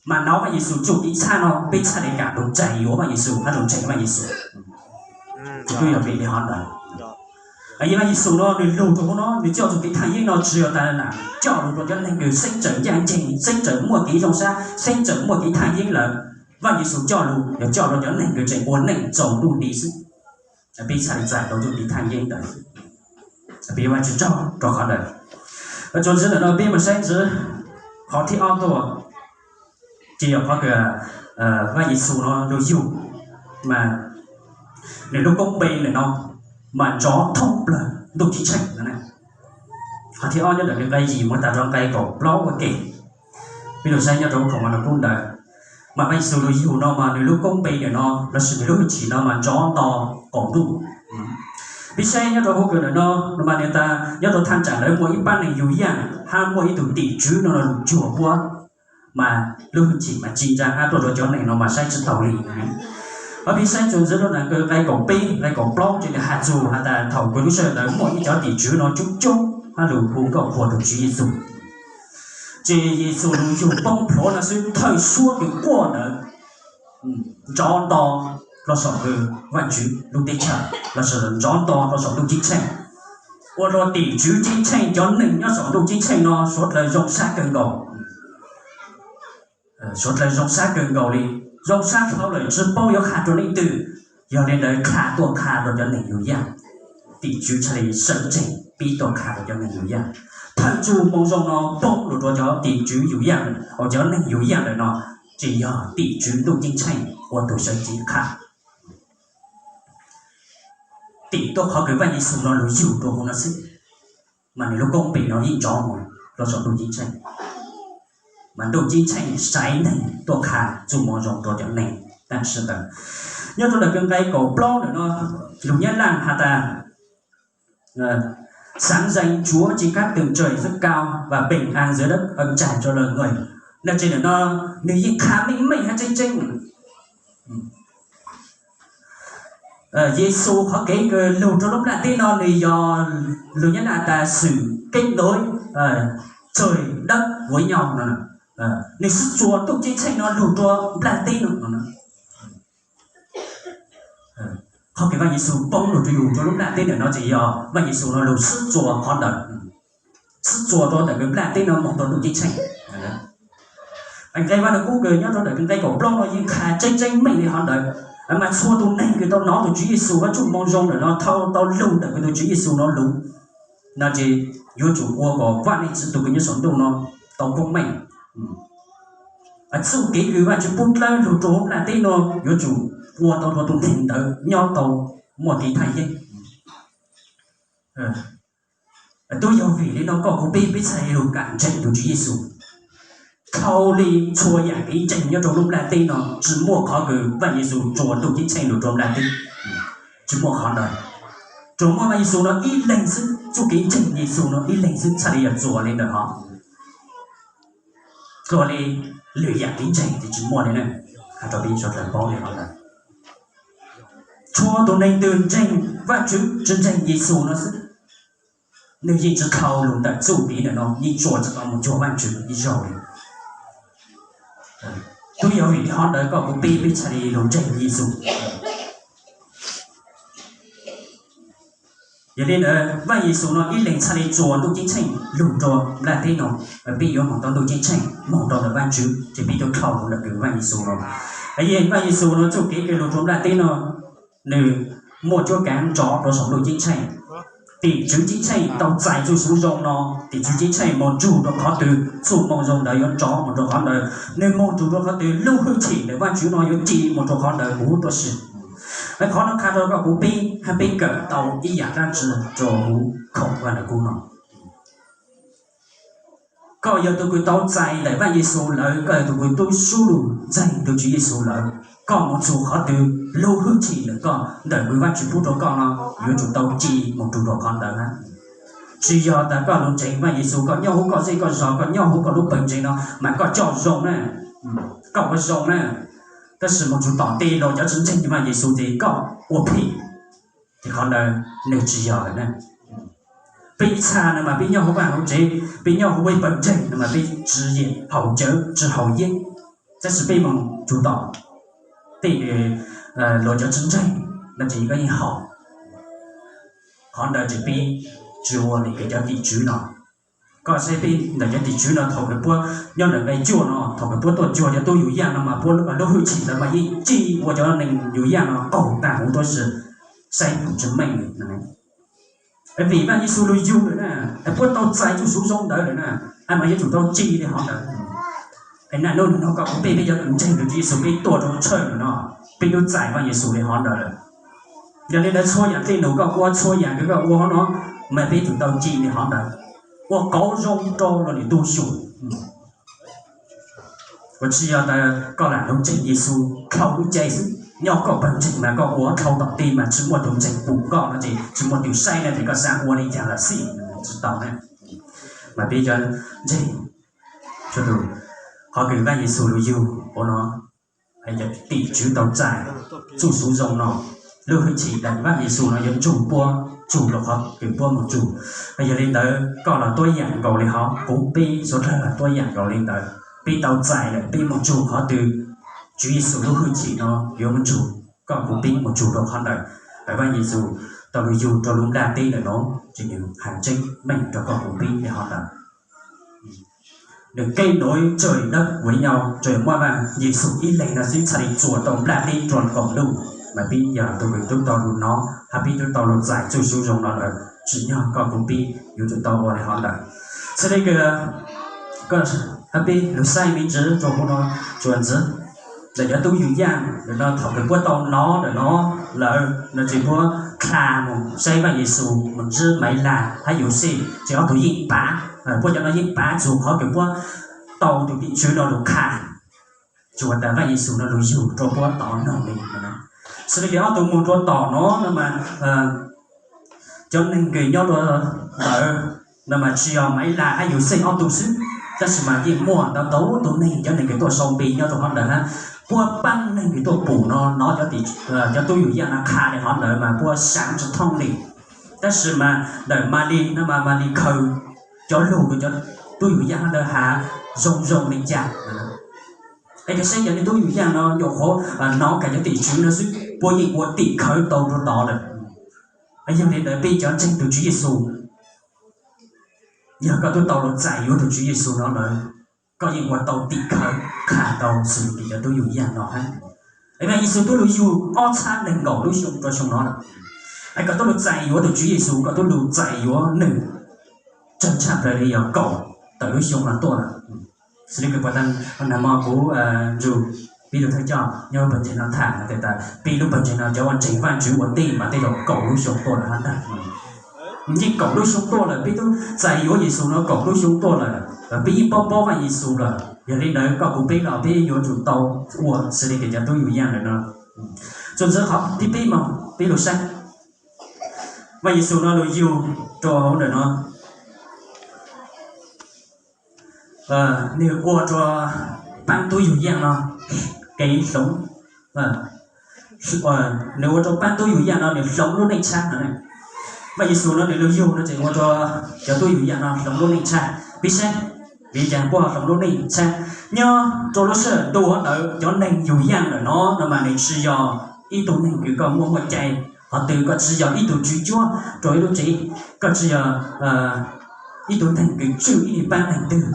Mas nov Vaj Yexus txuj kev txhab no peb txhaj le kam lug txais yuav Vaj Yexus hab lug ntseeg Vaj Yexus. Kuj yog vim li hov ntawd, Vaj Yexus no nws lug rua huv no nws coj txuj kev thaaj yeeb no tsi yog tas coj lug rua cov neeg kws xeeb txawm ncaaj nceeg, xeeb txawm muaj kev zoo sab, xeeb txawm muaj kev thaaj yeeb lawm. Vaj Yexus coj lug yog coj rua cov neeg kws tseem ua neej txaus ntuj nti xwb. Peb txhaj le txais tau txuj kev thaaj yeeb ntawd. Peb ua Vajtswv tsaug rua qhov ntawd. Txuas ntxiv ntawm no peb mus saib ntxiv qhov thib ob tuaj, ces yog qhov kws Vaj Yexus no lug yug, mas nws lub koob npe ntawm no mas nrov thoob plawg ntuj ceeb tsheej. Qhov thib ob nyob ntawm nqe yim mus tag rua nqe kaum plaub ua ke. Peb lug saib nyob rua huv khoom mas nws kuj ntawd, mas Vaj Yexus lug yug no mas nws lub koob npe ntawm no lossis nws lub hwj chim no mas nrov nto qaum ntuj. Peb saib nyob rua huv kws ntawm no, mas nws tas nyob rua thaaj tsaam ntawd muaj ib paab neeg yug yaaj hab muaj ib tug tim tswv no lug cuag puab, mas lub hwj chim mas ci ntsa hab tuaj rua cov neeg no mas saib tsi taug li. Ho peb saib txuas ntxiv rua nqe kaum peb nqe kaum plaub ces nws has txug has tas thaum kws lub sij hawm ntawd muaj ib cov tim tswv no coob coob hab lug hu nkauj qhuas tus Tswv Yexus. Ces Yexus lug yug poob plhuav no xwb thawj suab kws quaj ntawd nrov nto rua saum kws Vajtswv lub teb chaws lossis nrov nto rua saum ntuj ceeb tsheej, ua rua tim tswv ceeb tsheej cov neeg nyob saum ntuj ceeb tsheej no suav dlawg zoo sab kawg nkaus. Suav dlawg zoo sab kawg nkaus li, zoo sab dhau lawm tsi paub yuav qha rua leej twg. Yog li ntawd qha tuaj qha rua cov neeg yug yaaj, tim tswv txhaj le sawv tsees pib tuaj qha rua cov neeg yug yaaj. Thawj txuj moo zoo no poob lug rua cov tim tswv yug yaaj, cov neeg yug yaaj lawm no ces yog tim tswv ntuj ceeb tsheej ua tug sawv cees qha. Tim tuaj qhov kws Vaj Yexus no lug yug rua huv no xwb, mas nws lub koob npe no yeej nrov mus rua saum ntuj ceeb tsheej, mas ntuj ceeb tsheej saiv neeg tuaj qha txuj moo zoo rua cov neeg taag sim ntawd. Nyob rua ntawm kws nqe kaum plaub ntawm no, lug Nyab Laj has tas Sáng danh Chúa trên khắp tầng trời rất cao và bình an dưới đất ân tràn cho loài người. No ces ntawm no nws yeej qha meej meej hab tseeb tseeb. Yexus qhov kev kws lug rua lub nplaj teb no nws yog lug Nyab Laj tas sự kết nối trời đất với nhau no. Nws sib txuas ntuj ceeb tsheej no lug rua nplaj teb no. Qhov kws Vaj Yexus poob lug rua yug rua lub nplaj teb ntawm no ces yog Vaj Yexus no lug sib txuas qhov ntawd, sib txuas rua ntawm kws nplaj teb no moog rua ntuj ceeb tsheej. Nqe Vaj Lug Kub kws nyob rua ntawm kws nqe kaum plaub no yeej qha tseeb tseeb meej li qhov ntawd. Mas txhua tug neeg kws tau nov tug Tswv Yexus Vajtswv txuj moo zoo ntawm no, tau lug ntawm kws tug Tswv Yexus no lug, no ces yuav tsum ua kom Vaj Leej Txiv tug kws nyob saum ntuj no tau koob meej. Txuj kev kws Vajtswv pub dlawb lug rua huv nplaj teb no yuav tsum ua tau rua tug neeg ntawd nyob tau muaj kev thaj yeeb. Tub yog vim li no koj kuv peb peb txhaj le lug kam ntseeg tug Tswv Yexus. Dhau li txhua yaam kev ntseeg nyob rua lub nplaj teb no tsi muaj qhov kws Vaj Yexus txuas ntuj ceeb tsheej lug rua nplaj teb. Tsi muaj qhov ntawd. Tsuas muaj Vaj Yexus no ib leeg xwb, txuj kev ntseeg Yexus no ib leeg xwb txhaj le yog txuas li ntawm hov. Txuas li lwm yaam kev ntseeg ces tsi muaj li na. Has rua peb sawv dlawg paub li hov ntawd. Txhua tug neeg twg ntseeg Vajtswv tsi ntseeg Yexus no xwb, nwg yeej tsi dhau lug ntawm txuj kev ntawm no, yeej tsuas tsi tau moog cuag Vajtswv ib zaug li. Tub yog vim li hov ntawd koj kuv peb peb txhaj le lug ntseeg Yexus. Yog li ntawd Vaj Yexus no ib leeg txhaj le txuas ntuj ceeb tsheej lug rua nplaj teb no, peb yuav moog tau ntuj ceeb tsheej moog rua ntawm Vajtswv ces peb yuav dhau lug ntawm kws Vaj Yexus no. Yeej Vaj Yexus no txuj kev kws lug rua nplaj teb no, nwg muaj cuab kaav nrov rua saum ntuj ceeb tsheej. Tim tswv ceeb tsheej tau txais txuj xov zoo no, tim tswv ceeb tsheej moog nrug rua qhov twg txuj moo zoo ntawd yuav nrov moog rua qhov ntawd. Nwg moog nrug rua qhov twg lub hwj chim ntawm Vaajtswv no yuav ci moog rua qhov ntawd huv tuab si. Qhov no qha rua koj kuv peb hab peb kawm tau ib yaam dlaab tsi rua huv khoom Vaaj Lug Kub no. Koj yog tug kws tau txais ntawm Vaaj Yexus lawm, koj yog tug kws tub sub lug ntseeg tug Tswv Yexus lawm, koj moog txug qhov twg lub hwj chim ntawm koj ntawm kws Vaajtswv pub rua koj no yuav tsum tau ci moog rua qhov ntawd hab. Tsi yog tas koj lug ntseeg Vaaj Yexus, koj nyob huv koj zej koj zog, koj nyob huv koj lub pawg ntseeg no mas koj coj zoo na, koj ua zoo na, tab sis moog txug tom ntej lug cov tsi ntseeg Vaaj Yexus ces koj ua phim, ces qhov ntawd nwg tsi yog lawm na. Peb ib txha no mas peb nyob huv Vaaj Lug Kub tsev, peb nyob huv peb pawg ntseeg no mas peb tsi haus cawv tsi haus yeeb, tab sis peb moog txug tom tej lug cov tsi ntseeg no ces koj yeej haus. Qhov ntawd ces peb tsi ua nwg kws cov tim tswv no. Koj saib peb ntawm cov tim tswv no thaum kws puab nyob ntawm nqe cuaj no, thaum kws puab tuaj cuag cov tub yug yaaj no mas puab lub hwj chim ntawd mas yeej ci ua cov neeg yug yaaj no qaug taag huv tuab si, saib tsi meej li. Vim Vaaj Yexus lug yug lawm na, puab tau txais txuj xov zoo ntawd lawm na, mas yuav tsum tau ci li hov ntawd. Naj nub no koj kuv peb, peb cov kws ntseeg tug Tswv Yexus peb tuaj rua tshawj lawm no, peb tub txais Vaaj Yexus li hov ntawd lawm. Yog li ntawd txhua yaam dlej num koj ua, txhua yaam kws koj ua hov no mas peb tsum tau ci li hov ntawd, ua kauv zoo rua luas lwm tug xyum. Kuas tsi yog tas koj lam lug ntseeg Yexus dhau lub caij xwb, nyob koj pawg ntseeg mas koj ua dhau tom tej mas tsi muaj tug ntseeg pum koj no ces tsi muaj tug saib no ces koj xaav ua li caag los xij, tsi tau na. Mas peb cov ntseeg txhua tug, qhov kws Vaaj Yexus lug yug ua no, cov tim tswv tau txais txuj xov zoo no, lub hwj chim ntawm Vaaj Yexus no yuav nrug puab, nrug rua qhov kws puab moog nrug. Yog li ntawd koj los tuab yaam nkaus li hov, kuv peb suav dlawg los tuab yaam nkaus li ntawd, peb tau txais lawm peb moog nrug qhov twg, Tswv Yexus lub hwj chim no yuav moog nrug koj kuv peb moog nrug rua qhov ntawd. Vaaj Yexus tau lug yug rua lub nplaj teb ntawm no, ces nwg has tseeb meej rua koj kuv peb li hov ntawd. Nws kev nối trời đất với nhau, tsuas muaj Vaaj Yexus ib leeg no xwb txhaj li txuas tau nplaj teb rua nkaus ntuj. Mas peb yog tug kws tub tau lug nov hab peb tub tau lug txais txuj xov zoo no lawm, tsim nyog koj kuv peb yuav tsum tau ua li hov ntawd. Txhad le kws hab peb lug saib me ntsis rua huv no, tsuas ntxiv ntawm cov tub yug yaaj lawm no, thaum kws puab tau nov lawm no lawm no ces puab dlha moog saib Vaaj Yexus, moog ntsib Maiv Lag hab Yauxej, ces ob tug yeej pav, puab cov no yeej pav txug qhov kws puab tau tug tim tswv no lug qha, tsuas tas Vaaj Yexus no lug yug rua puab tom noog li. Txhad le kws ob tug moog rua tom no no mas cov neeg kws nyob rua ntawd no mas tsi yog Maiv Lag hab Yauxej ob tug xwb, tab sis mas yeej muaj ntau ntau tug neeg, cov neeg kws tuaj sau npe nyob rua qhov ntawd hab, puab paab neeg kws tuaj pum no nov cov tub yug yaaj no qha le hov ntawd mas puab xaav tsi thooj li. Tab sis mas ntawm Malis no mas Malis khaws cov lug kws cov tub yug yaaj hov ntawd has zoo zoo li cas. Es koj saib cov tub yug yaaj no nyuam qhuav nov kag cov tim tswv no xwb puab yeej ua tim khawv tau rua tod lawm. Yog li ntawd peb cov ntseeg tug Tswv Yexus, yog koj tub tau lug txais yuav tug Tswv Yexus no lawm, koj yeej ua tau tim khawv qha tau xws li cov tub yug yaaj no hab. Es Vaaj Yexus tub lug yug ob txhab nees nkaum lub xyoo rua xyoo no lawm. Es koj tub lug txais yuav tug Tswv Yexus, koj tub lug txais yuav nwg tsawg tshaj plaws li yog kaum tawm lub xyoo no tuaj lawm. Xws li kws puag ta nag hmo kuv nrug peb lub thawj coj nyob lub pawg ntseeg no tham tas peb lub pawg ntseeg no cov uas ntseeg Vaajtswv ua ntej mas tej zaum kaum lub xyoo tuaj lawm hab ntag. Yeej kaum lub xyoo tuaj lawm, peb tub txais yuav Yexus no kaum lub xyoo tuaj lawm, peb yeej paub paub Vaaj Yexus lawm. Yog li ntawd koj kuv peb los peb yuav tsum tau ua xws li kws cov tub yug yaaj lawm no. Txuas ntxiv qhov thib peb mas peb lug saib Vaaj Yexus no lug yug rua huv ntawm no, nwg ua rua paab tub yug yaaj no kev hloov, nwg ua rua paab tub yug yaaj no nwg hloov lub neej tshab no. Vaaj Yexus no nwg lug yug no ces ua rua cov tub yug yaaj no hloov lub neej tshab. Peb saib vim caag puab hloov lub neej tshab. Nyob rua lub sij hawm ntuj ntawd cov neeg yug yaaj ntawm no no mas nwg tsi yog ib tug neeg kws koj muaj muaj cai, qhov twg koj tsi yog ib tug tswv cuab rua ib lub tsev, koj tsi yog ib tug neeg kws tswj ib paab neeg twg,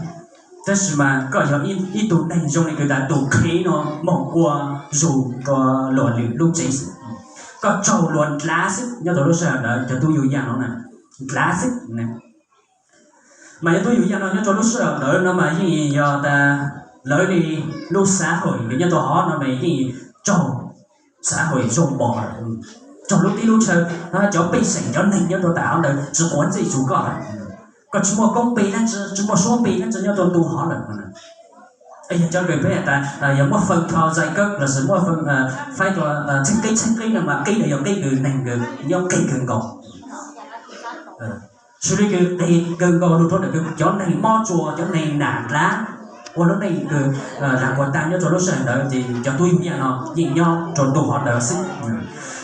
tab sis mas koj yog ib tug neeg zoo li kws tas tus qhev no moog ua zug rua luas lwm lub tsev xwb, koj raug luas dlaav xwb. Nyob rua lub sij hawm ntawd cov tub yug yaaj no na, dlav xwb. Mas cov tub yug yaj no nyob rau lub sij hawm ntawd no mas yeej yog tas lawv li lub xav hawm nyob rau hov no mas yeej raug xav hawm zoo pom, raug lub teb lub chaw, cov pej xeem cov neeg nyob rau tam hov ntawd tsis quav ntsej txug koj lawm. Koj tsis muaj koob pe dab tsi, tsis muaj suab pe dab tsi nyob rau ntu hov lawm. Yog cov kws peb has tas yog muaj feem tho zais kawb lossis muaj feem faib tua txheeb qib txheeb qib no mas qib ntawd yog qib kws neeg kws nyob qis kawg nkaus. Xws li kws qis kawg nkaus lug rau ntawm kws cov neeg mob tsuas, cov neeg nam dlav, ua lub neej kws lag kuas tag nyob rau lub sij hawm ntawd ces cov tub yug yaj no yeej nyob rau ntu hov ntawd xwb.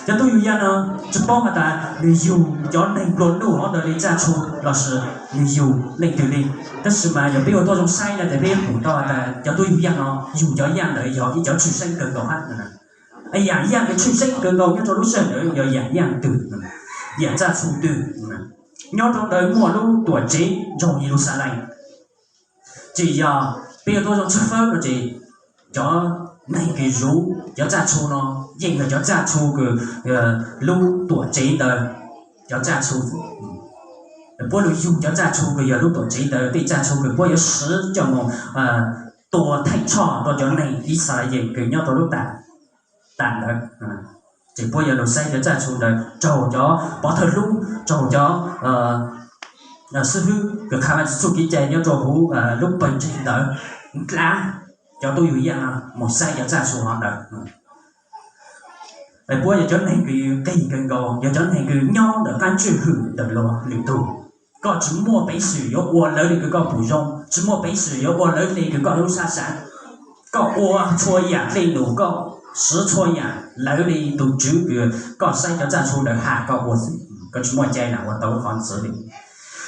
Cov tub yug yaj no tsis paub has tas nws yug cov neeg nplua nuj hov ntawd li tsaj txhu lossis nws yug leej twg li. Tab sis mas yog peb ua tuaj zoo saib no ces peb yuav pum tau has tas cov tub yug yaj no yug cov yaj ntawd yog ib cov tshwj xeeb kawg nkaus hab. Yam yaj kws tshwj xeeb kawg nkaus nyob rau lub sij hawm ntawd yog yam yaj twg, yam tsaj txhu twg. Nyob rau ntawd muaj lub tuam tsev nroog Yeluxalees. Tsis yog peb yuav tuaj zoo tshawb fawb no ces cov neeg kws zuv cov tsaj txhu no yeej yog cov tsaj txhu kws lub tuam tsev ntawd cov tsaj txhu. Puab lug yug cov tsaj txhu kws yog lub tuam tsev ntawd tej tsaj txhu kws puab yuav siv coj mus tua theej tshoj rau cov neeg Yixalayees kws nyob rau lub tam ntawd. Ces puab yuav lug saib cov tsaj txhu ntawd raug cov pov thawj hlub, raug cov xib hwb kws qha Vaajtswv txuj kev cai nyob rau huv lub pawg ntseeg ntawd dlav cov tub yug yaj no mus saib cov tsaj txhu hov ntawd. Puab yog cov neeg kws qis kawg nkaus, yog cov neeg kws nyob ntawm qab tswj hwm ntawm luag lwm tug. Koj tsis muaj peev xwm yuav ua lawv li kws koj pum zoo, tsis muaj peev xwm yuav ua lawv li kws koj lub sab xav. Koj ua txhua yam dlej num, koj siv txhua yam lawv li tus tswv kws koj saib cov tsaj txhu ntawd has koj ua xwb, koj tsis muaj cai lam ua tau lub qhov ntxwv li.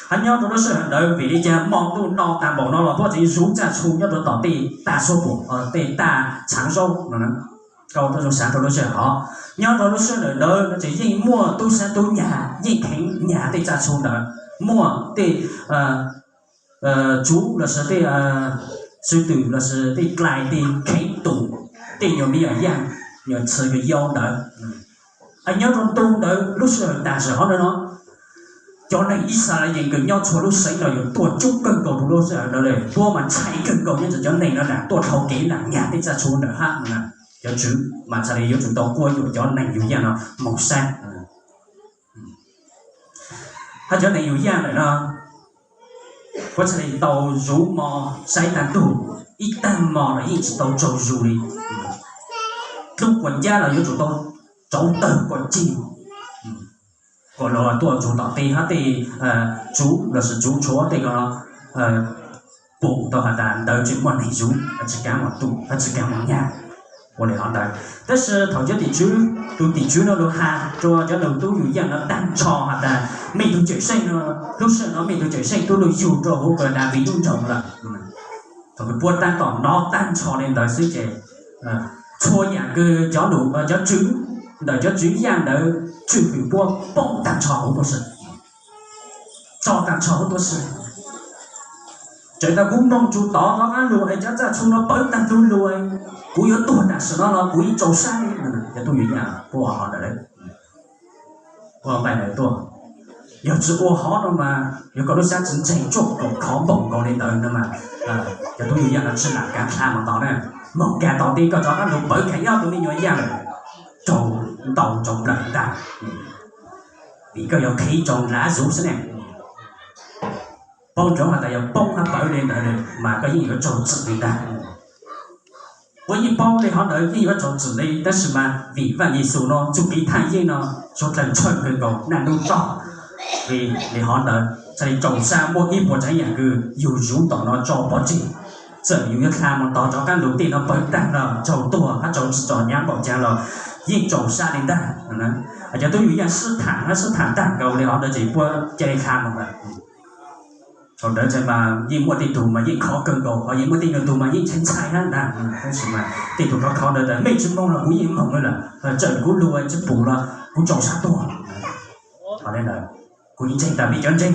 Hab nyob rau lub sij hawm ntawd vim li cas hmo ntuj no tag npaum no los puab tseem zuv tsaj txhu nyob rau tom tej taj suab pum, tej taj txhaav zaub no. Koj tuaj zoo sav rau lub sij hawm hov, nyob rau lub sij hawm ntawd no ces yeej muaj tub sab tub nyag yeej kheev nyag tej tsaj txhu ntawd, muaj tej tsuv lossis tej xwb twm lossis tej dlais tej kheev tum tej nyuag me nyuam yaaj, nyuag txhia nyuag yau ntawd. Nyob rau ntu ntawd lub sij hawm tam sim hov ntawd no, cov neeg Yixalayees kws nyob txhua lub xeev no yuav tuaj coob kawg nkaus rau lub sij hawm ntawd li. Puab mas ntshai kawg nkaus nyob ntawm cov neeg no lam tuaj dhau kev lam nyag tej tsaj txhu ntawd hab. Cov tswv mas txhaj li yuav tsum tau quab yuam cov neeg yug yaj no moog saib. Hab cov neeg yug yaj ntawm no puab txhaj li tau zuv mo saib taag tug, ib taag mo los yeej tsis tau tsaug zug li. Dlub kuas ncab los yuav tsum tau rauv tawg kuas cig, kuas luag tuaj tsuv tom tej hab tej tsuv lossis tsuv tshuav tej ko pum tau has tas ntawd tseem muaj neeg zuv, tsis kav mus tum hab tsis kav mus nyag. Ua li hov ntawd, tab sis thaum cov tim tswv, tus tim tswv no lug has rua cov tub yug yaj no taag nrho has tas mej tug cawm seej no, lub sij hawm no mej tug cawm seej tub lug yug rua huv kws Daviv lub nroog lawm. Thaum kws puab taab tom nov taag nrho li ntawd xwb ces txhua yaam kws cov, cov tswv, ntawm cov tswv yaj ntawd tswj hwm puab poob taag nrho huv tuaj si, tso taag nrho huv tuaj si. Txawm tas kuv moog tsuas tod rov qaab lug es cov tsaj txhu no pawv taag tug lug, kuv yuav tuag tam sim no los kuv yeej tsaus sab li. Cov tub yug yaj puab ua hov ntawd, puab nqaij ntawd tuaj. Yog tsis ua hov no mas yog koj lub sab tsis ntseeg tsuaj kaum khov npaum nkaus li ntawd no mas, cov tub yug yaj no tsis lam kav dlha mus tod na. Moog kag tod teb koj rov qaab lug pawv kag nyob tus me nyuam yaj lawm, raug ntaus raug nplawm ntag. Vim koj yuav qhib raug nrad zuv xwb ne. Paub ntsoov has tas yog poob hab pawv li ntawd mas koj yeej yuav raug txim li ntag. Puab yeej paub li hov ntawd yeej yuav raug txim li, tab sis mas vim Vaaj Yexus no txuj kev thaj yeeb no suav dlawg ntshaw kawg nkaus naj nub toj. Vim li hov ntawd txhaj li tsaus sab muab ib puas tsav yaam kws yug zuv tom no tso pov tseg. Txawm yus yuav dlha mus tod rov qaab lug tej no pawv taag los raug tuag hab raug tsis tso nyab npaum caag los yeej tsaus sab li ntag. Cov tub yug yaj sib tham hab sib tham taag nkaus li hov ntawd ces puab ca li dlha mus lawm. Thaum ntawd mas yeej muaj tej tug mas yeej khov kawg nkaus, ho yeej muaj tej nyuag tug mas yeej ntshai ntshai hab ntag. Tab sis mas tej tug khov khov ntawd tas mej tsis moog los kuv yeej moog lawm, txawm kuv lug tsis pum los kuv tsaus sab tuag. Kuv yeej ntseeg tas peb cov ntseeg,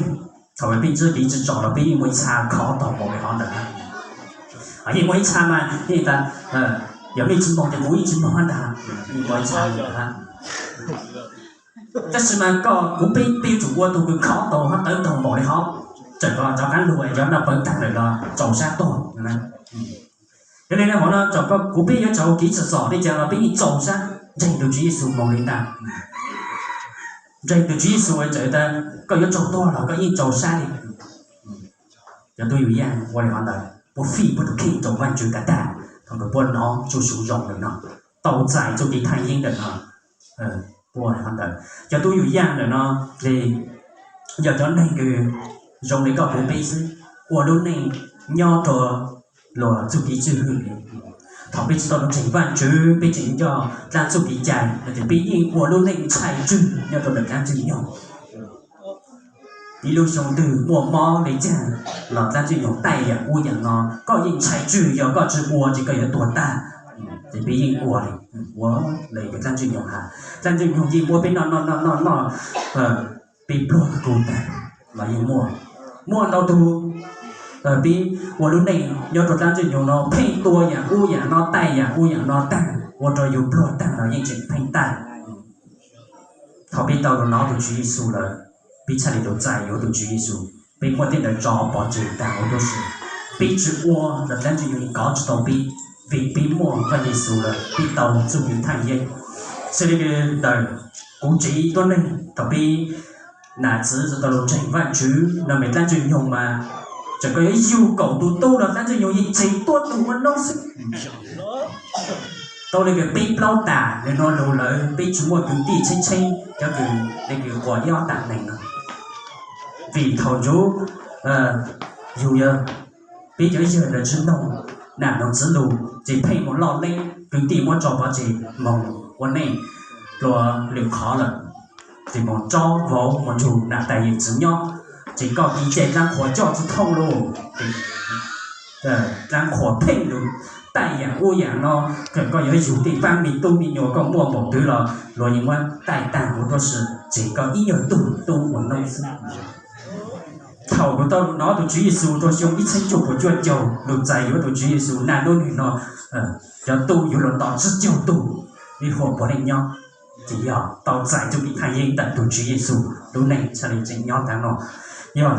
thaum peb ntseeg kev tsim txom los peb yeej muaj ib txha khov tau npaum li hov ntawd. Yeej muaj ib txha mas yeej tas yog mej tsis moog ces kuv yeej tsis moog hab ntag. Yeej muaj ib txha li ntawd hab. Tab sis mas koj kuv peb peb yuav tsum ua tug kws khov tau hab tawv taug npaum li hov, tseem rov qab lug cov naj pawv taag lawm los tsaus sab tuag. Yog li no hov no txawm koj kuv peb yuav tsaug kev txom txom li cas los peb yeej tsaus sab ntseeg tug Tswv Yexus moog li ntag. Ntseeg tug Tswv Yexus txawm tas koj yuav tsaug tuag los koj yeej tsaus sab li. Cov tub yug yaaj ua li hov ntawd puab fij puab tug kheej rua Vaajtswv kav tag, thaus kws puab nov txuj sum zoo ntawm no, tau txais txuj kev thaj yeeb ntawm no. Ua li hov ntawd cov tub yug yaaj ntawm no, yog cov neeg kws zoo li koj kuv peb xwb, ua lub neej nyob rua luas txuj kev tswj hwm li. Thaus peb tsi tau lug ntseeg Vaajtswv, peb tseem nyob dlaab txuj kev cai no ces peb yeej ua lub neej ntshai tswg nyob rua ntawm dlaab Ntxwg Nyoog. Ib lub xyoo twg muaj mob li caag los dlaab Ntxwg Nyoog taij yaam ub yaam no, koj yeej ntshai tswg, yog koj tsi ua ces koj yuav tuag tag. Ces peb yeej ua li, ua li dlaab Ntxwg Nyoog has. Dlaab Ntxwg Nyoog yeej muab peb noj noj noj noj noj, peb pluag tug tag los yeej muaj. Muaj ntau tug peb ua lub neej nyob rua dlaab Ntxwg Nyoog no pheej tua yaam ub yaam no, taij yaam ub yaam no tag, ua rua yug pluag tag los yeej tseem pheej taij. Thaus peb tau lug nov tug Tswv Yexus lawm, peb txhaj le tau txais yuav tug Tswv Yexus, peb muab tej ntawd tso pov tseg tag huv tuab si. Peb tsi ua los dlaab Ntxwg Nyoog yeej kov tsi tau peb, vim peb muaj Vaaj Yexus lawm peb tau txuj kev thaj yeeb. Xws li ntawm kuv tsev tuab neeg, thaus peb nam txiv tsi tau lug ntseeg Vaajtswv no mas dlaab Ntxwg Nyoog mas txawm koj yuav yug kaum tug tub los dlaab Ntxwg Nyoog yeej tseg tuab tug ua noob xwb. Tau le kws peb plaub tas nwg nua lug lawm, peb tsi muaj kwv tij tsheeb tsheeb cov kws le kws quas ib ob tam neeg no. Vim thaus ntsub yug yog peb cov yawg ntawd tsi noog nam noog txiv lug ces pheej moog loj leeb, kwv tij muab tso pov tseg moog ua neej dlua lwm qhov lawm, ces moog tsob vauv moog nrug nam tais yawm txiv nyob, ces koj kev cai dlaab qhuas coj tsi thooj lug. Dlaab qhuas pheej lug taij yaam ub yaam no, koj yuav yug tej paab me tub me nyuam koj muaj npaum twg los luag yeej muab taij taag huv tuab si, tseg koj ib nyuag tug tub ua noob xwb. Thaus kuv tau lug nov tug Tswv Yexus rua xyoo ib txheeb cuaj puas cuaj caug, lug txais yuav tug Tswv Yexus, naj nub nwg no cov tub yuav luag nto tsib caug tug, ib huam puav leej nyob. Ces yog tau txais txuj kev thaj yeeb ntawm tug Tswv Yexus, lub neej txhaj le tseem nyob taag no. Yog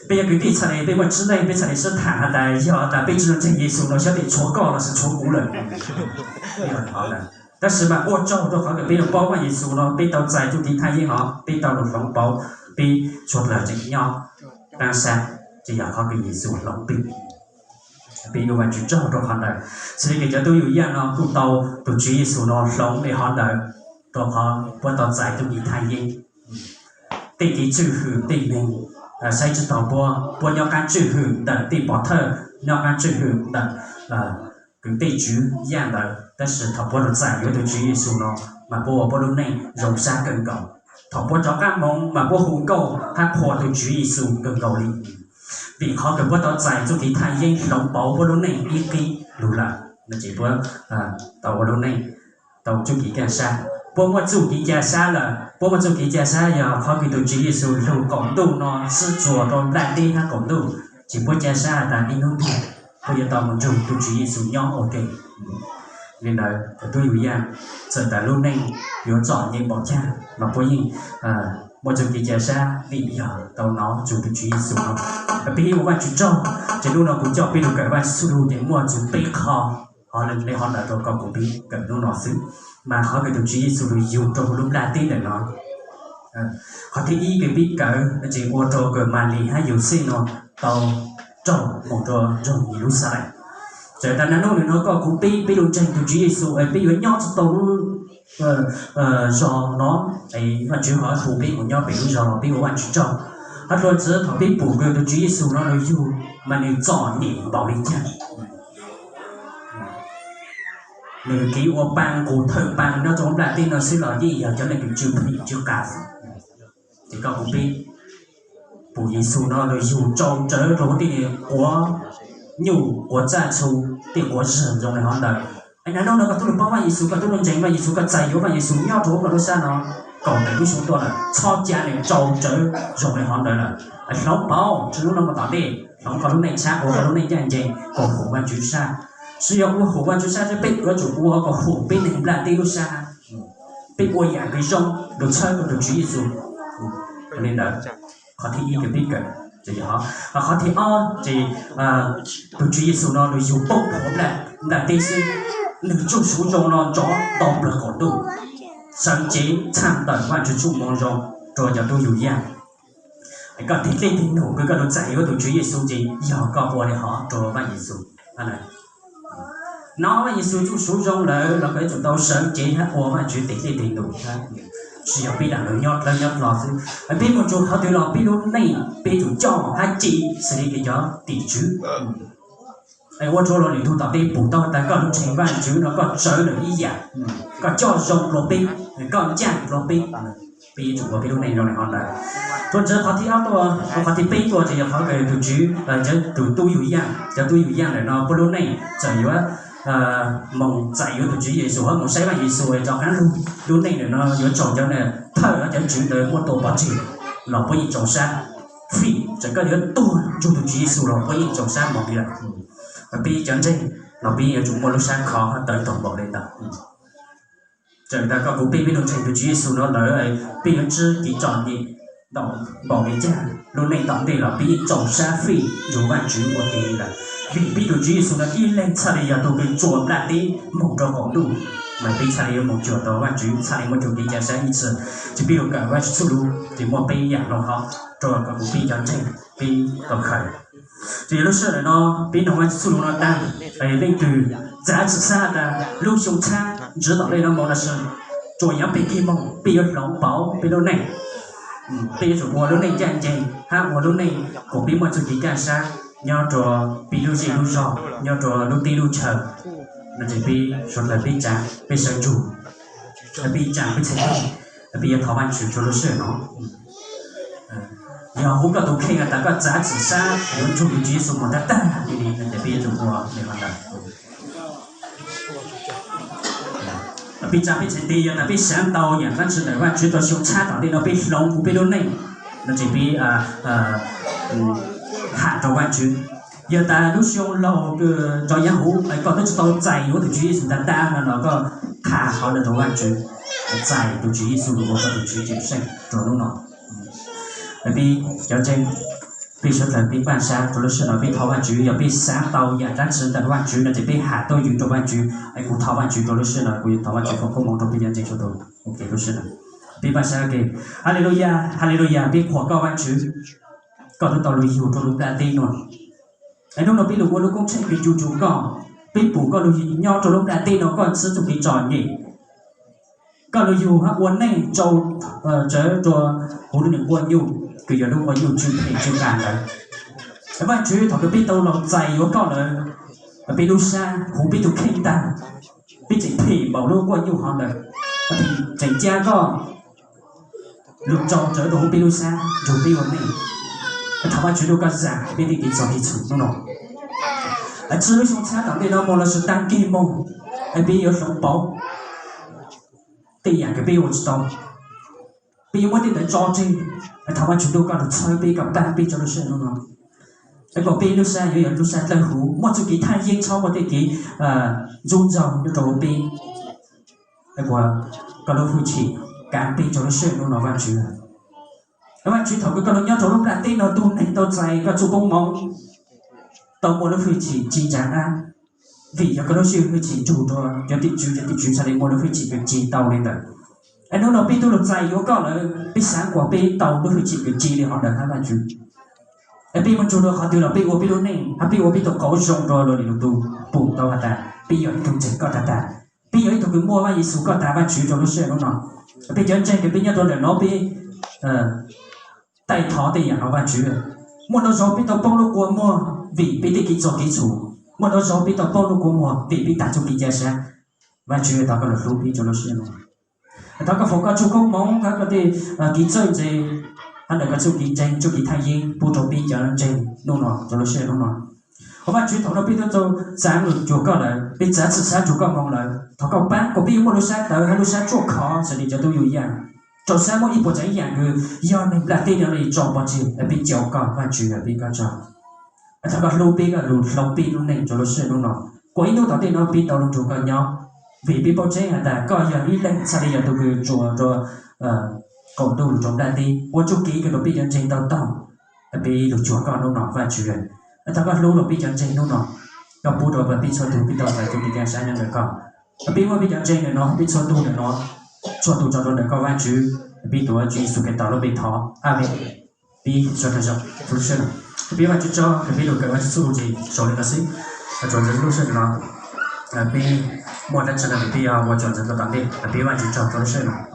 peb yog kwv tij txhaj le peb muaj tsib leeg peb txhaj le sib tham has tas yog tas peb tsi lug ntseeg Yexus no xyov tes tshuav koj los sis tshuav kuv lawm. Tab sis mas ua tsaug rua qhov kws peb lug paub Vaaj Yexus no peb tau txais txuj kev thaj yeeb hov, peb tau lug hloov pauv, peb suav dlawg tseem nyob taab sab, ces yog qhov kws Yexus hloov peb. Peb yuav Vaajtswv tsaug rua qhov ntawd. Xws le kws cov tub yug yaaj no kuj tau tug Tswv Yexus no hloov le hov ntawd, rua qhov puab tau txais txuj kev thaj yeeb. Tej kev tswj hwm tej neeg saib tsi taug puab, puab nyob qaab tswj hwm ntawm tej pov thawj, nyob qaab tswj hwm ntawm kws tej tswv yaaj ntawd, tab sis thaus puab lug txais yuav tug Tswv Yexus no mas puab ua puab lub neej zoo sab kawg nkaus. Thaus puab rov qaab moog mas puab hu nkauj hab qhuas tug Tswv Yexus kawg nkaus li. Vim qhov kws puab tau txais txuj kev thaj yeeb hloov pauv puab lub neej ib qib lug lawm no ces puab tau ua lub neej tau txuj kev ca sab. Puab muaj txuj kev ca sab lawm, puab muaj txuj kev ca sab yog qhov kws tug Tswv Yexus lug qaum ntuj no sib txuas rua nplaj teb hab qaum ntuj, ces puab ca sab has tas ib hnub twg puab yuav tau moog nrug tug Tswv Yexus nyob ua ke. Li ntawd tub yug yaaj, txawm tas lub neej yuav txom nyem npaum caag los puab yeej muaj txuj kev ca sab vim yog tau nov tsug tug Tswv Yexus no. Peb ua Vaajtswv tsaug, ces hnub no kuv coj peb lug kawm Vaajtswv txuj lug ces muaj txug peb qho, hov le hov ntawd rua koj kuv peb kawm hnub no xwb. Mas qhov kws tug Tswv Yexus lug yug rua huv lub nplaj teb ntawm no, qhov thib ib kws peb kawm no ces ua rua kws Malis hab Yauxej no tau raug moog rua nroog Yeluxalees. Txawm tas naj nub nwg no koj kuv peb, peb lug ntseeg tug Tswv Yexus es peb yuav nyob tsi tau lub zog no, es Vaajtswv ho hu peb moog nyob pem lub zog no, peb ua Vaajtswv tsaug. Hab dlua ntxiv thaus peb pum kws tug Tswv Yexus no lug yug mas nwg txom nyem npaum li caag. Nwg kev ua paa qus thawj paa nyob rua nplaj teb no xwb los yeej yog cov neeg kws tsw plig tsw qas xwb. Ces koj kuv peb pum Yexus no lug yug tsau tsawv rua huv tej quav nyuj quav txaj txhu, tej quav zag zoo le hov ntawd. Es naj nub no koj tub lug paub Vaaj Yexus, koj tub lug ntseeg Vaaj Yexus, koj txais yuav Vaaj Yexus nyob rua huv koj lub sab no kaum tawm lub xyoo tuaj lawm, txhob ca nwg tsau tsawv zoo le hov ntawd lawm. Hloov pauv tsi nub no moog tom ntej, hloov koj lub neej tshab ua koj lub neej ncaaj nceeg, koom haum Vaajtswv sab. Tsi yog ua haum Vaajtswv sab xwb, peb yuav tsum ua koom haum peb neeg nplaj teb lub sab. peb ua yam kws zoo lug txhawb rua tug Tswv Yexus. Li ntawd, qhov thib ib kws peb kawm, qhov thib ob ces tug Tswv Yexus no lug yug poob qhuav nplaj teb xwb, nwg tsuj suv zoo no nrov nto plawg qaum ntuj, sawv cev txhaj tawm Vaajtswv txuj moo zoo rua cov tub yug yaaj. Koj tig dlej tig num kws koj lug txais yuav tug Tswv Yexus ces yog koj ua le hov rua Vaajtswv Yexus. Nov Vaajtswv Yexus txuj suv zoo lawm los koj yuav tsum tau sawv cev hab ua Vaajtswv tig dlej tig num hab. Tsi yog peb lam lug nyob dlawb nyob dlho xwb, peb moog txug qhov twg los peb lub neej peb tsum coj hab ci xws li kws cov tim tswv. Ua rua luas lwm tug tom tej pum tau tas koj lug ntseeg Vaajtswv no koj tsawv lawm ib yam, koj coj zoo dlua peb, koj ncaaj dlua peb. Peb yuav tsum ua peb lub neej zoo le hov ntawd. Rua ntawd qhov thib ob tuaj, qhov thib peb tuaj ces yog qhov kws tug Tswv, cov tub yug yaaj, cov tub yug yaaj lawm no puab lub neej txawm yuav moog txais yuav tug Tswv Yexus hab moog saib Vaajtswv Yexus es rov qaab lug lub neej lawm no yuav tsaus cov thawj cov tswv ntawd muab tua pov tseg los puab yeej tsaus sab fij, txawm koj yuav tuag nrug tug Tswv Yexus los puab yeej tsaus sab moog li lawm. Peb cov ntseeg los peb yuav tsum muaj lub sab khov hab tawv taug npaum le ntawd. Txawm tas koj kuv peb, peb lug ntseeg tug Tswv Yexus no lawm, peb yuav ntsib kev txom nyem npaum le caag, lub neej tom ntej los peb yeej tsaus sab fij nrug Vaajtswv ua ke li lawm. Vim peb tug Tswv Yexus no ib leeg txhaj le yog tug kws tsuam nplaj teb moog rua qaum ntuj, mas peb txhaj le yuav moog cuag tau Vaajtswv, txhaj le muaj tug kev ca sab ib txhis. Ces peb lug kawm Vaajtswv txuj lug ces muaj peb yaam lug hov rua koj kuv peb cov ntseeg peb tau khaws. Ces yog lub sij hawm no peb noog Vaajtswv txuj lug no taag, leej twg txav txim sab tas lub xyoo txhab ntswv tom ntej no moog los sis tsuas yav peg kig moog peb yuav hloov pauv peb lub neej. Peb yuav tsum ua lub neej ncaj ncees hab ua lub neej kuas peb muaj txuj kev kaj sab nyob rua peb lub zej lub zog, nyob rua lub teb lub chaw. No ces peb suav dlawg peb tsaa peb sawv ntsug, peb tsaa peb txhais tes, peb yuav thov Vaajtswv rua lub sij hawm no. Yog huv koj tug kheej tas koj txav txim sab yuav nrug tug Tswv Yexus moog tag tag li no ces peb yuav tsum ua li hov ntawd. Peb tsaa peb txhais tes, yog tas peb xaav tau yaam dlaab tsi ntawm Vaajtswv rua xyoo txhab tom ntej no peb hloov huv peb lub neej, no ces peb ham rua Vaajtswv. Yog tas lub xyoo laug rov yaav huv koj twb tsi tau txais yuav tug Tswv Yexus tag tag no los koj qha qhov ntawd rua Vaajtswv, txais tug Tswv Yexus lug ua koj tug Tswv Cawmseej rua hnub no. Peb cov ntseeg, peb suav dlawg peb npaaj sab rua lub sij hawm no peb thov Vaajtswv, yog peb xaav tau yaam dlaab tsi ntawm Vaajtswv no ces peb ham tuab ywv rua Vaajtswv. Es kuv thov Vaajtswv rua lub sij hawm no, kuv yuav thov Vaajtswv foom koob moov rua peb cov ntseeg sawv daws. Lub sij hawm, Peb npaaj sab ke, Haleluyas, Haleluyas, peb qhuas koj Vaajtswv, koj twb tau lug yug rua lub nplaj teb nuav. Es hnub no peb lug ua lub koob tsheej kws ncu ntsuag koj, peb pum koj lug nyob rua lub nplaj teb no koj ntxhwb txuj kev txom nyem. Koj lug yug hab ua neej tsawv rua huv lub nquag nyuj kws yog lub nquag nyuj tsw phem tsw qas ntawd. Vaajtswv, thaum kws peb tau lug txais yuav koj lawm, peb lub sab huv peb tug kheej tag, peb tseem phem npaum lub nquag nyuj hov ntawd, tseem ca koj lug tso tsawv rua huv peb lub sab nrug peb ua neej. Thov Vaajtswv rua koj zaam peb tej kev txom kev txhum hnub no. Tsi lub xyoo txhab tom ntej no moog los sis taag kig moog, peb yuav hloov pauv tej yaam kws peb ua tsi tau, peb yuav muab tej ntawd tso tseg. Thov Vaajtswv rua koj lug txhawb peb, koj paab peb rua lub sij hawm hnub no. Es kom peb lub sab yuav yog lub sab dlawb huv, muaj txuj kev thaj yeeb, txhob muaj tej kev ntxub ntxaug nyob rua huv peb. Es kom koj lub hwj chim kaav peb rua lub sij hawm hnub no Vaajtswv. Vaajtswv, thaum kws koj lug nyob rua lub nplaj teb no tug neeg tau txais koj txuj koob moov tau muaj lub hwj chim ci ntsa dab, vim yog koj lub sij hwj chim nrug rua cov tim tswv, cov tim tswv txhad le muaj lub hwj chim kws ci tau le ntawd. Es hnub no peb tub lug txais yuav koj lawm, peb xaav kom peb tau lub hwj chim kws ci le hov ntawd hab Vaajtswv. Es peb moog nrug rua qhov twg los peb ua peb lub neej hab peb ua peb tug qauv zoo rua luas lwm lug tug pum tau has tas peb yog ib tug ntseeg koj tag tag, peb yog ib tug kws muaj Vaaj Yexus koj tas Vaajtswv rua lub sij hawm hnub no. Peb cov ntseeg kws peb nyob rua ntawm no peb taij thov tej yaam no Vaajtswv. Muaj nub zaug peb tau poob lub kua muag vim peb tej kev txom kev txhum, muaj nub zaug peb tau poob lub kua muag vim peb taag txuj kev ca sab. Vaajtswv, thov koj lug hlub peb rua lub sij hawm no. Thov koj foom koj txuj koob moov hab koj tej kev txawj ntse hab ntawm koj txuj kev ntseeg, txuj kev thaj yeeb pub rua peb cov ntseeg hnub no rua lub sij hawm hnub no. Thov Vaajtswv, thaum no peb tub tau txaav lug cuag koj lawm, peb txav txim sab cuag koj moog lawm, thov koj paab kom peb yuav muaj lub sab tawv hab lub sab ruaj khov xws li cov tub yug yaaj, rua sab muaj ib puas tsav yaam kws yog neeg nplaj teb no le tso pov tseg, peb caum koj Vaajtswv, peb koj tsaug. Thov koj hlub peb, koj lug hloov peb lub neej rua lub sij hawm hnub no, kuas ib hnub tom ntej no peb tau lug nrug koj nyob. Vim peb paub tseeb has tas koj yog ib leeg txhaj li yog tus kws tsuas rua qaum ntuj lug rua nplaj teb, ua txuj kev kws rua peb cov ntseeg tau taug. Peb lug cuag koj nub no Vaajtswv, thov koj hlub rua peb cov ntseeg nub no, koj pub rua peb txhua tug peb tau txais kev ncaj sab nyob ntawm koj. Peb muab peb cov ntseeg ntawm no, peb txhua tug ntawm no, txhua tug tso rua ntawm koj Vaajtswv. Peb tuav Tswv Yexus Khetos lub npe thov, Amees. Peb sawv daws, peb Vaajtswv tsaug kws peb lug kawm Vaajtswv txuj lug ces xaus li no xwb. Tsuas ntawm lub sij hawm no peb muaj dlaab tsi no peb yuav ua tsuas ntawm tom ntej, peb Vaajtswv tsaug rua lub sij hawm no.